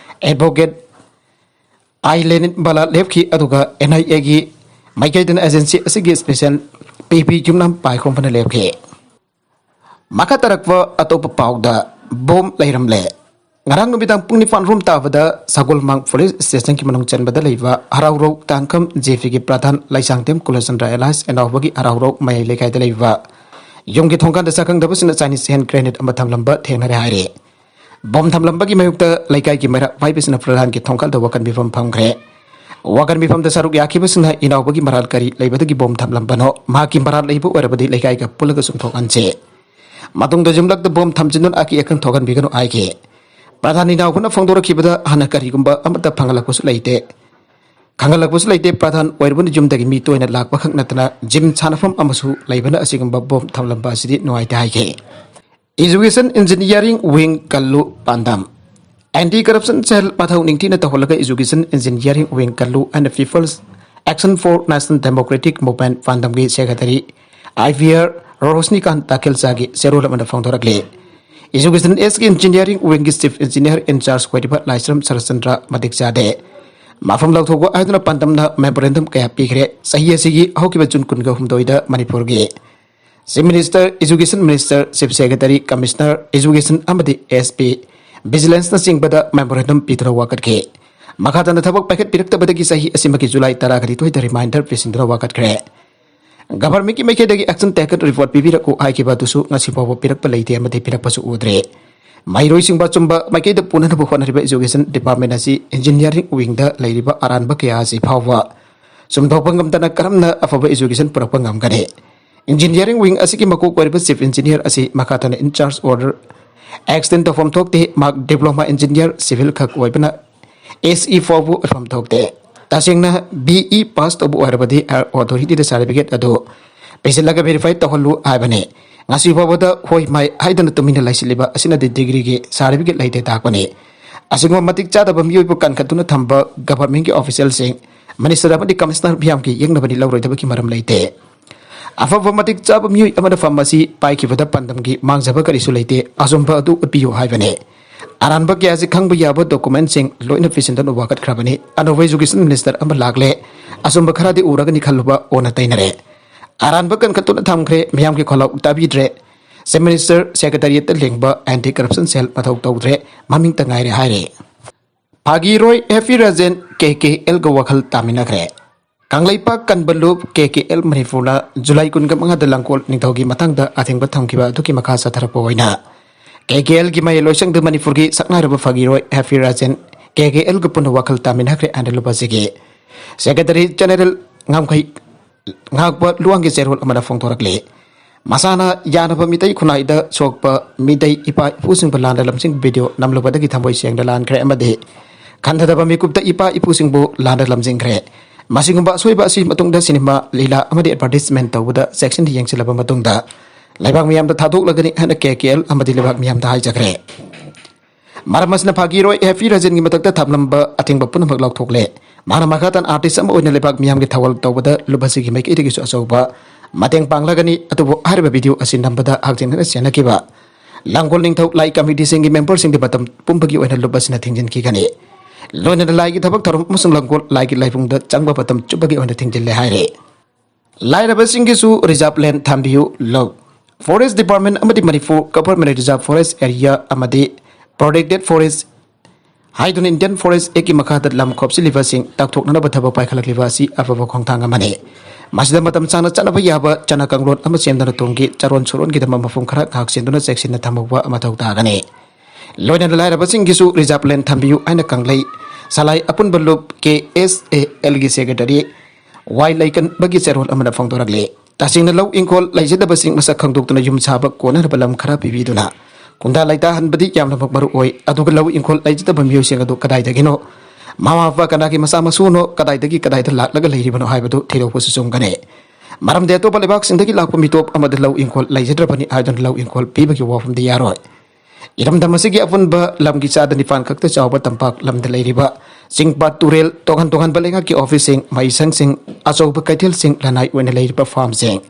advocate ꯑꯥꯏ ꯂꯦꯅꯤꯟ ꯕꯂꯥ ꯂꯦꯞꯈꯤ, ꯑꯗꯨꯒ NIAꯒꯤ ꯃꯥꯏꯀꯩꯗꯅ agency ꯑꯁꯤꯒꯤ special P P ꯌꯨꯝꯅꯥꯝ ꯄꯥꯏꯈꯣꯝꯕꯅ ꯂꯦꯞꯈꯤ꯫ ꯃꯈꯥ ꯇꯥꯔꯛꯄ ꯑꯇꯣꯞꯄ ꯄꯥꯎꯗ ꯕꯣꯝ ꯂꯩꯔꯝꯂꯦ꯫ ꯉꯔꯥꯡ ꯅꯨꯃꯤꯗꯥꯡ ꯄꯨꯡ ꯅꯤꯄꯥꯟ ꯔꯣꯝ ꯇꯥꯕꯗ ꯁꯒꯣꯜꯃꯥꯡ police stationꯒꯤ ꯃꯅꯨꯡ ꯆꯟꯕꯗ ꯂꯩꯕ ꯍꯔꯥꯎꯔꯧ ꯇꯥꯡꯈꯝ JPꯒꯤ ꯄ꯭ꯔꯙꯥꯟ ꯂꯩꯁꯥꯡꯊꯦꯝ ꯀꯨꯂꯆꯟꯗ꯭ꯔ alias ꯑꯦꯅꯥꯎꯕꯒꯤ ꯍꯔꯥꯎꯔꯧ ꯃꯌꯥꯏ ꯂꯩꯀꯥꯏꯗ ꯂꯩꯕ ꯌꯨꯝꯒꯤ ꯊꯣꯡꯒꯥꯟꯗ ꯁꯛꯈꯪꯗꯕꯁꯤꯡꯅ Chinese hand grenade ꯑꯃ ꯊꯝꯂꯝꯕ ꯊꯦꯡꯅꯔꯦ ꯍꯥꯏꯔꯤ꯫ ꯕꯣꯝ ꯊꯝꯂꯝꯕꯒꯤ ꯃꯥꯌꯣꯛꯇ ꯂꯩꯀꯥꯏꯒꯤ ꯃꯩꯔꯥ ꯄꯥꯏꯕꯁꯤꯡꯅ ꯄ꯭ꯔꯙꯥꯟꯒꯤ ꯊꯣꯡꯒꯥꯜꯗ ꯋꯥꯀꯟ ꯃꯤꯐꯝ ꯐꯝꯈ꯭ꯔꯦ꯫ ꯋꯥꯀꯠ ꯃꯤꯐꯝꯗ ꯁꯔꯨꯛ ꯌꯥꯈꯤꯕꯁꯤꯡꯅ ꯏꯅꯥꯎꯕꯒꯤ ꯃꯔꯥꯜ ꯀꯔꯤ ꯂꯩꯕꯗꯒꯤ ꯕꯣꯝ ꯊꯝꯂꯝꯕꯅꯣ, ꯃꯍꯥꯛꯀꯤ ꯃꯔꯥꯜ ꯂꯩꯕ ꯑꯣꯏꯔꯕꯗꯤ ꯂꯩꯀꯥꯏꯒ ꯄꯨꯜꯂꯒ ꯆꯨꯝꯊꯣꯛꯍꯟꯁꯤ꯫ ꯃꯇꯨꯡꯗ ꯌꯨꯝꯂꯛꯇ ꯕꯣꯝ ꯊꯝꯖꯤꯟꯗꯨꯅ ꯑꯀꯤ ꯑꯈꯪ ꯊꯣꯛꯍꯟꯕꯤꯒꯅꯨ ꯍꯥꯏꯈꯤ꯫ ꯄ꯭ꯔꯙꯥꯟ ꯏꯅꯥꯎꯕꯅ ꯐꯣꯡꯗꯣꯔꯛꯈꯤꯕꯗ ꯍꯥꯟꯅ ꯀꯔꯤꯒꯨꯝꯕ ꯑꯃꯠꯇ ꯐꯪꯍꯜꯂꯛꯄꯁꯨ ꯂꯩꯇꯦ꯫ ꯈꯪꯍꯜꯂꯛꯄꯁꯨ ꯂꯩꯇꯦ꯫ ꯄ꯭ꯔꯙꯥꯟ ꯑꯣꯏꯔꯨꯕꯅ ꯌꯨꯝꯗꯒꯤ ꯃꯤ ꯇꯣꯏꯅ ꯂꯥꯛꯄ ꯈꯛ ꯅꯠꯇꯅ ꯖꯤꯝ ꯁꯥꯟꯅꯐꯝ ꯑꯃꯁꯨ ꯂꯩꯕꯅ ꯑꯁꯤꯒꯨꯝꯕ ꯕꯣꯝ ꯊꯝꯂꯝꯕ ꯑꯁꯤꯗꯤ ꯅꯨꯡꯉꯥꯏꯇꯦ ꯍꯥꯏꯈꯤ꯫ Education Engineering Wing ꯀꯜꯂꯨ ꯄꯥꯟꯗꯝ꯫ Anti Corruption Cell ꯃꯊꯧ ꯅꯤꯡꯊꯤꯅ ꯇꯧꯍꯜꯂꯒ Education Engineering Wing ꯀꯜꯂꯨ and People's Action for National Democratic Movement ꯄꯥꯟꯗꯝꯒꯤ Secretary I P R ꯔꯣꯁꯅꯤꯀꯥꯟ ꯇꯥꯈꯦꯜꯆꯥꯒꯤ ꯆꯦꯔꯣꯜ ꯑꯃꯗ ꯐꯣꯡꯗꯣꯔꯛꯂꯤ꯫ Education S Engineering Wingꯒꯤ Chief Engineer in Charge ꯑꯣꯏꯔꯤꯕ ꯂꯥꯏꯁ꯭ꯔꯝ ꯁꯔꯠꯆꯟꯗ꯭ꯔ ꯃꯇꯤꯛ ꯆꯥꯗꯦ꯫ ꯃꯐꯝ ꯂꯧꯊꯣꯛꯄ ꯍꯥꯏꯗꯨꯅ ꯄꯥꯟꯗꯝꯅ memorandum ꯀꯌꯥ ꯄꯤꯈ꯭ꯔꯦ꯫ ꯆꯍꯤ ꯑꯁꯤꯒꯤ ꯍꯧꯈꯤꯕ ꯖꯨꯟ ꯀꯨꯟꯒ ꯍꯨꯝꯗꯣꯏꯗ ꯃꯅꯤꯄꯨꯔꯒꯤ Chief Minister, Education Minister, Chief Secretary, Commissioner, Education ꯑꯃꯗꯤ S P, Vigilanceꯅꯆꯤꯡꯕꯗ memorandum ꯄꯤꯗꯨꯅ ꯋꯥꯀꯠꯈꯤ꯫ ꯃꯈꯥ ꯇꯥꯅ ꯊꯕꯛ ꯄꯥꯏꯈꯠꯄꯤꯔꯛꯇꯕꯗꯒꯤ ꯆꯍꯤ ꯑꯁꯤꯃꯛꯀꯤ ꯖꯨꯂꯥꯏ ꯇꯔꯥꯒ ꯅꯤꯊꯣꯏꯗ reminder ꯄꯤꯁꯤꯟꯗꯨꯅ ꯋꯥꯀꯠꯈ꯭ꯔꯦ꯫ Governmentꯀꯤ ꯃꯥꯏꯀꯩꯗꯒꯤ action taken report ꯄꯤꯕꯤꯔꯛꯎ ꯍꯥꯏꯈꯤꯕ ꯑꯗꯨꯁꯨ ꯉꯁꯤ ꯐꯥꯎꯕ ꯄꯤꯔꯛꯄ ꯂꯩꯇꯦ ꯑꯃꯗꯤ ꯄꯤꯔꯛꯄꯁꯨ ꯎꯗ꯭ꯔꯦ꯫ ꯃꯍꯩꯔꯣꯏꯁꯤꯡꯕꯨ ꯑꯆꯨꯝꯕ ꯃꯥꯏꯀꯩꯗ ꯄꯨꯅꯅꯕ ꯍꯣꯠꯅꯔꯤꯕ Education Department ꯑꯁꯤ Engineering Wingꯗ ꯂꯩꯔꯤꯕ ꯑꯔꯥꯟꯕ ꯀꯌꯥ ꯑꯁꯤ ꯐꯥꯎꯕ ꯆꯨꯝꯊꯣꯛꯄ ꯉꯝꯗꯅ ꯀꯔꯝꯅ ꯑꯐꯕ education ꯄꯨꯔꯛꯄ ꯉꯝꯒꯅꯤ? Engineering Wing ꯑꯁꯤꯒꯤ ꯃꯀꯣꯛ ꯑꯣꯏꯔꯤꯕ Chief Engineer ꯑꯁꯤ ꯃꯈꯥ ꯇꯥꯅ in charge order extend ꯇꯧꯐꯝ ꯊꯣꯛꯇꯦ꯫ ꯃꯍꯥꯛ Diploma Engineer Civil ꯈꯛ ꯑꯣꯏꯕꯅ S E ꯐꯥꯎꯕ ꯑꯣꯏꯐꯝ ꯊꯣꯛꯇꯦ꯫ ꯇꯁꯦꯡꯅ B E pass ꯇꯧꯕ ꯑꯣꯏꯔꯕꯗꯤ higher authorityꯗ certificate ꯑꯗꯨ ꯄꯤꯁꯤꯜꯂꯒ verify ꯇꯧꯍꯜꯂꯨ ꯍꯥꯏꯕꯅꯤ꯫ ꯉꯁꯤ ꯐꯥꯎꯕꯗ ꯍꯣꯏ ꯃꯥꯏ ꯍꯥꯏꯗꯅ ꯇꯨꯃꯤꯟꯅ ꯂꯩꯁꯤꯜꯂꯤꯕ ꯑꯁꯤꯅꯗꯤ degreeꯒꯤ certificate ꯂꯩꯇꯦ ꯇꯥꯛꯄꯅꯤ꯫ ꯑꯁꯤꯒꯨꯝꯕ ꯃꯇꯤꯛ ꯆꯥꯗꯕ ꯃꯤꯑꯣꯏꯕ ꯀꯟꯈꯠꯇꯨꯅ ꯊꯝꯕ governmentꯀꯤ officialꯁꯤꯡ, minister ꯑꯃꯗꯤ commissioner ꯃꯤꯌꯥꯝꯒꯤ ꯌꯦꯛꯅꯕꯗꯤ ꯂꯧꯔꯣꯏꯗꯕꯒꯤ ꯃꯔꯝ ꯂꯩꯇꯦ꯫ ꯑꯐꯕ ꯃꯇꯤꯛ ꯆꯥꯕ ꯃꯤꯑꯣꯏ ꯑꯃꯅ ꯐꯝ ꯑꯁꯤ ꯄꯥꯏꯈꯤꯕꯗ ꯄꯥꯟꯗꯝꯒꯤ ꯃꯥꯡꯖꯕ ꯀꯔꯤꯁꯨ ꯂꯩꯇꯦ꯫ ꯑꯆꯨꯝꯕ ꯑꯗꯨ ꯎꯠꯄꯤꯌꯨ ꯍꯥꯏꯕꯅꯤ꯫ ꯑꯔꯥꯟꯕ ꯀꯌꯥꯁꯤ ꯈꯪꯕ ꯌꯥꯕ documentꯁꯤꯡ ꯂꯣꯏꯅ ꯄꯤꯁꯤꯟꯗꯨꯅ ꯋꯥꯀꯠꯈ꯭ꯔꯕꯅꯤ꯫ ꯑꯅꯧꯕ Education Minister ꯑꯃ ꯂꯥꯛꯂꯦ꯫ ꯑꯆꯨꯝꯕ ꯈꯔꯗꯤ ꯎꯔꯒꯅꯤ ꯈꯜꯂꯨꯕ ꯑꯣꯟꯅ ꯇꯩꯅꯔꯦ꯫ ꯑꯔꯥꯟꯕ ꯀꯟꯈꯠꯇꯨꯅ ꯊꯝꯈ꯭ꯔꯦ꯫ ꯃꯤꯌꯥꯝꯒꯤ ꯈꯣꯜꯂꯥꯎ ꯇꯥꯕꯤꯗ꯭ꯔꯦ꯫ Chief Minister Secretariatꯇ ꯂꯦꯡꯕ Anti Corruption Cell ꯃꯊꯧ ꯇꯧꯗ꯭ꯔꯦ꯫ ꯃꯃꯤꯡꯇ ꯉꯥꯏꯔꯦ ꯍꯥꯏꯔꯦ꯫ ꯐꯥꯒꯤꯔꯣꯏ ꯍꯦꯐꯤ ꯔꯥꯖꯦꯟ K K Lꯒ ꯋꯥꯈꯜ ꯇꯥꯃꯤꯟꯅꯈ꯭ꯔꯦ꯫ ꯀꯪꯂꯩꯄꯥꯛ ꯀꯟꯕ ꯂꯨꯞ K K L ꯃꯅꯤꯄꯨꯔꯅ ꯖꯨꯂꯥꯏ ꯀꯨꯟꯒ ꯃꯉꯥꯗ ꯂꯥꯡꯒꯣꯜ ꯅꯤꯡꯊꯧꯒꯤ ꯃꯇꯥꯡꯗ ꯑꯊꯤꯡꯕ ꯊꯝꯈꯤꯕ ꯑꯗꯨꯒꯤ ꯃꯈꯥ ꯆꯠꯊꯔꯛꯄ ꯑꯣꯏꯅ K K Lꯒꯤ ꯃꯌꯥꯏ ꯂꯣꯏꯁꯪꯗ ꯃꯅꯤꯄꯨꯔꯒꯤ ꯁꯛꯅꯥꯏꯔꯕ ꯐꯥꯒꯤꯔꯣꯏ ꯍꯦꯐꯤ ꯔꯥꯖꯦꯟ K K Lꯒ ꯄꯨꯟꯅ ꯋꯥꯈꯜ ꯇꯥꯃꯤꯟꯅꯈ꯭ꯔꯦ꯫ ꯑꯦꯟꯗ ꯂꯨꯞ ꯑꯁꯤꯒꯤ Secretary General ꯉꯝꯈꯩ ꯉꯥꯛꯄ ꯂꯨꯋꯥꯡꯒꯤ ꯆꯦꯔꯣꯜ ꯑꯃꯅ ꯐꯣꯡꯗꯣꯔꯛꯂꯤ꯫ ꯃꯁꯥꯅ ꯌꯥꯅꯕ ꯃꯤꯇꯩ ꯈꯨꯟꯅꯥꯏꯗ ꯁꯣꯛꯄ ꯃꯤꯇꯩ ꯏꯄꯥ ꯏꯄꯨꯁꯤꯡꯕꯨ ꯂꯥꯟꯗ ꯂꯝꯖꯤꯡ ꯚꯤꯗꯤꯑꯣ ꯅꯝꯂꯨꯕꯗꯒꯤ ꯊꯃꯣꯏ ꯁꯦꯡꯅ ꯂꯥꯟꯈ꯭ꯔꯦ ꯑꯃꯗꯤ ꯈꯟꯊꯗꯕ ꯃꯤꯀꯨꯞꯇ ꯏꯄꯥ ꯏꯄꯨꯁꯤꯡꯕꯨ ꯂꯥꯟꯗ ꯂꯝꯖꯤꯡꯈ꯭ꯔꯦ꯫ ꯃꯁꯤꯒꯨꯝꯕ ꯑꯁꯣꯏꯕ ꯑꯁꯤ ꯃꯇꯨꯡꯗ ꯁꯤꯅꯦꯃꯥ, ꯂꯤꯂꯥ ꯑꯃꯗꯤ ꯑꯦꯗꯚꯔꯇꯤꯁꯃꯦꯟ ꯇꯧꯕꯗ ꯆꯦꯛꯁꯤꯟꯅ ꯌꯦꯡꯁꯤꯜꯂꯕ ꯃꯇꯨꯡꯗ ꯂꯩꯕꯥꯛ ꯃꯤꯌꯥꯝꯗ ꯊꯥꯗꯣꯛꯂꯒꯅꯤ ꯍꯥꯏꯅ ꯀꯦ ꯀꯦ ꯑꯦꯜ ꯑꯃꯗꯤ ꯂꯩꯕꯥꯛ ꯃꯤꯌꯥꯝꯗ ꯍꯥꯏꯖꯈ꯭ꯔꯦ꯫ ꯃꯔꯝ ꯑꯁꯤꯅ ꯐꯥꯒꯤꯔꯣꯏ ꯍꯦꯐꯤ ꯔꯖꯟꯒꯤ ꯃꯊꯛꯇ ꯊꯝꯂꯝꯕ ꯑꯊꯤꯡꯕ ꯄꯨꯝꯅꯃꯛ ꯂꯧꯊꯣꯛꯂꯦ꯫ ꯃꯍꯥꯛꯅ ꯃꯈꯥ ꯇꯥꯅ ꯑꯥꯔꯇꯤꯁ ꯑꯃ ꯑꯣꯏꯅ ꯂꯩꯕꯥꯛ ꯃꯤꯌꯥꯝꯒꯤ ꯊꯧꯒꯜ ꯇꯧꯕꯗ ꯂꯨꯞ ꯑꯁꯤꯒꯤ ꯃꯥꯏꯀꯩꯗꯒꯤꯁꯨ ꯑꯆꯧꯕ ꯃꯇꯦꯡ ꯄꯥꯡꯂꯒꯅꯤ꯫ ꯑꯗꯨꯕꯨ ꯍꯥꯏꯔꯤꯕ ꯚꯤꯗꯤꯑꯣ ꯑꯁꯤ ꯅꯝꯕꯗ ꯍꯛꯊꯦꯡꯅꯅ ꯆꯦꯟꯅꯈꯤꯕ ꯂꯥꯡꯒꯣꯜ ꯅꯤꯡꯊꯧ ꯂꯥꯏ ꯀꯃꯤꯇꯤꯁꯤꯡꯒꯤ ꯃꯦꯝꯕꯔꯁꯤꯡꯗꯤ ꯃꯇꯝ ꯄꯨꯝꯕꯒꯤ ꯑꯣꯏꯅ ꯂꯨꯞ ꯑꯁꯤꯅ ꯊꯤꯡꯖꯤꯟꯈꯤꯒꯅꯤ꯫ ꯂꯣꯏꯅꯅ ꯂꯥꯏꯒꯤ ꯊꯕꯛ ꯊꯧꯔꯝ ꯑꯃꯁꯨꯡ ꯂꯥꯡꯒꯣꯜ ꯂꯥꯏꯒꯤ ꯂꯥꯏꯕꯨꯡꯗ ꯆꯪꯕ ꯃꯇꯝ ꯆꯨꯞꯄꯒꯤ ꯑꯣꯏꯅ ꯊꯤꯡꯖꯤꯜꯂꯦ ꯍꯥꯏꯔꯦ꯫ ꯂꯥꯏꯔꯕꯁꯤꯡꯒꯤꯁꯨ ꯔꯤꯖꯥꯔꯚ ꯂꯦꯟ ꯊꯝꯕꯤꯌꯨ꯫ ꯂꯧ ꯐꯣꯔꯦꯁ ꯗꯤꯄꯥꯔꯠꯃꯦꯟ ꯑꯃꯗꯤ ꯃꯅꯤꯄꯨꯔ ꯒꯚꯔꯟꯃꯦꯟꯠꯅ ꯔꯤꯖꯥꯔꯚ ꯐꯣꯔꯦꯁ ꯑꯦꯔꯤꯌꯥ ꯑꯃꯗꯤ ꯄ꯭ꯔꯣꯇꯦꯛꯇꯦꯗ ꯐꯣꯔꯦꯁ ꯍꯥꯏꯗꯨꯅ ꯏꯟꯗꯤꯌꯟ ꯐꯣꯔꯦꯁ ꯑꯦꯛꯀꯤ ꯃꯈꯥꯗ ꯂꯝ ꯈꯣꯞꯆꯤꯜꯂꯤꯕꯁꯤꯡ ꯇꯥꯛꯊꯣꯛꯅꯅꯕ ꯊꯕꯛ ꯄꯥꯏꯈꯠꯂꯛꯂꯤꯕ ꯑꯁꯤ ꯑꯐꯕ ꯈꯣꯡꯊꯥꯡ ꯑꯃꯅꯤ꯫ ꯃꯁꯤꯗ ꯃꯇꯝ ꯁꯥꯡꯅ ꯆꯠꯅꯕ ꯌꯥꯕ ꯆꯠꯅ ꯀꯥꯡꯂꯣꯟ ꯑꯃ ꯁꯦꯝꯗꯨꯅ ꯇꯨꯡꯒꯤ ꯆꯥꯔꯣꯟ ꯁꯨꯔꯣꯟꯒꯤꯗꯃꯛ ꯃꯐꯝ ꯈꯔ ꯉꯥꯛ ꯁꯦꯟꯗꯨꯅ ꯆꯦꯛꯁꯤꯟꯅ ꯊꯝꯍꯧꯕ ꯃꯊꯧ ꯇꯥꯒꯅꯤ꯫ ꯂꯣꯏꯅꯅ ꯂꯥꯏꯔꯕꯁꯤꯡꯒꯤꯁꯨ ꯔꯤꯖꯥꯔꯚ ꯂꯦꯟ ꯊꯝꯕꯤꯌꯨ ꯍꯥꯏꯅ ꯀꯪꯂꯩ ꯁꯂꯥꯏ ꯑꯄꯨꯟꯕ ꯂꯨꯞ ꯀꯦ ꯑꯦꯁ ꯑꯦ ꯑꯦꯜꯒꯤ ꯁꯦꯀ꯭ꯔꯦꯇꯔꯤ ꯋꯥꯏ ꯂꯩꯀꯟꯕꯒꯤ ꯆꯦꯔꯣꯜ ꯑꯃꯅ ꯐꯣꯡꯗꯣꯔꯛꯂꯤ꯫ ꯇꯁꯦꯡꯅ ꯂꯧ ꯏꯪꯈꯣꯜ ꯂꯩꯖꯗꯕꯁꯤꯡ ꯃꯁꯛ ꯈꯪꯗꯣꯛꯇꯨꯅ ꯌꯨꯝ ꯁꯥꯕ ꯀꯣꯟꯅꯅꯕ ꯂꯝ ꯈꯔ ꯄꯤꯕꯤꯗꯨꯅ ꯈꯨꯟꯗꯥ ꯂꯩꯇꯥꯍꯟꯕꯗꯤ ꯌꯥꯝꯅꯃꯛ ꯃꯔꯨ ꯑꯣꯏ꯫ ꯑꯗꯨꯒ ꯂꯧ ꯏꯪꯈꯣꯜ ꯂꯩꯖꯗꯕ ꯃꯤꯑꯣꯏꯁꯤꯡ ꯑꯗꯨ ꯀꯗꯥꯏꯗꯒꯤꯅꯣ? ꯃꯃꯥ ꯃꯄꯥ ꯀꯅꯥꯒꯤ ꯃꯆꯥ ꯃꯁꯨꯅꯣ? ꯀꯗꯥꯏꯗꯒꯤ ꯀꯗꯥꯏꯗ ꯂꯥꯛꯂꯒ ꯂꯩꯔꯤꯕꯅꯣ ꯍꯥꯏꯕꯗꯨ ꯊꯤꯗꯣꯛꯄꯁꯨ ꯆꯨꯝꯒꯅꯤ꯫ ꯃꯔꯝꯗꯤ ꯑꯇꯣꯞꯄ ꯂꯩꯕꯥꯛꯁꯤꯡꯗꯒꯤ ꯂꯥꯛꯄ ꯃꯤꯇꯣꯞ ꯑꯃꯗ ꯂꯧ ꯏꯪꯈꯣꯜ ꯂꯩꯖꯗ꯭ꯔꯕꯅꯤ ꯍꯥꯏꯗꯨꯅ ꯂꯧ ꯏꯪꯈꯣꯜ ꯄꯤꯕꯒꯤ ꯋꯥꯐꯝꯗꯤ ꯌꯥꯔꯣꯏ꯫ ꯏꯔꯝꯗꯝ ꯑꯁꯤꯒꯤ ꯑꯄꯨꯟꯕ ꯂꯝꯒꯤ ꯆꯥꯗ ꯅꯤꯄꯥꯟ ꯈꯛꯇ ꯆꯥꯎꯕ ꯇꯝꯄꯥꯛ ꯂꯝꯗ ꯂꯩꯔꯤꯕ ꯆꯤꯡ, ꯄꯥꯠ, ꯇꯨꯔꯦꯜ, ꯇꯣꯉꯥꯟ ꯇꯣꯉꯥꯟꯕ ꯂꯩꯉꯥꯛꯀꯤ ꯑꯣꯐꯤꯁꯁꯤꯡ, ꯃꯍꯩꯁꯪꯁꯤꯡ, ꯑꯆꯧꯕ ꯀꯩꯊꯦꯜꯁꯤꯡ, ꯂꯅꯥꯏ ꯑꯣꯏꯅ ꯂꯩꯔꯤꯕ ꯐꯥꯔꯝꯁꯤꯡ,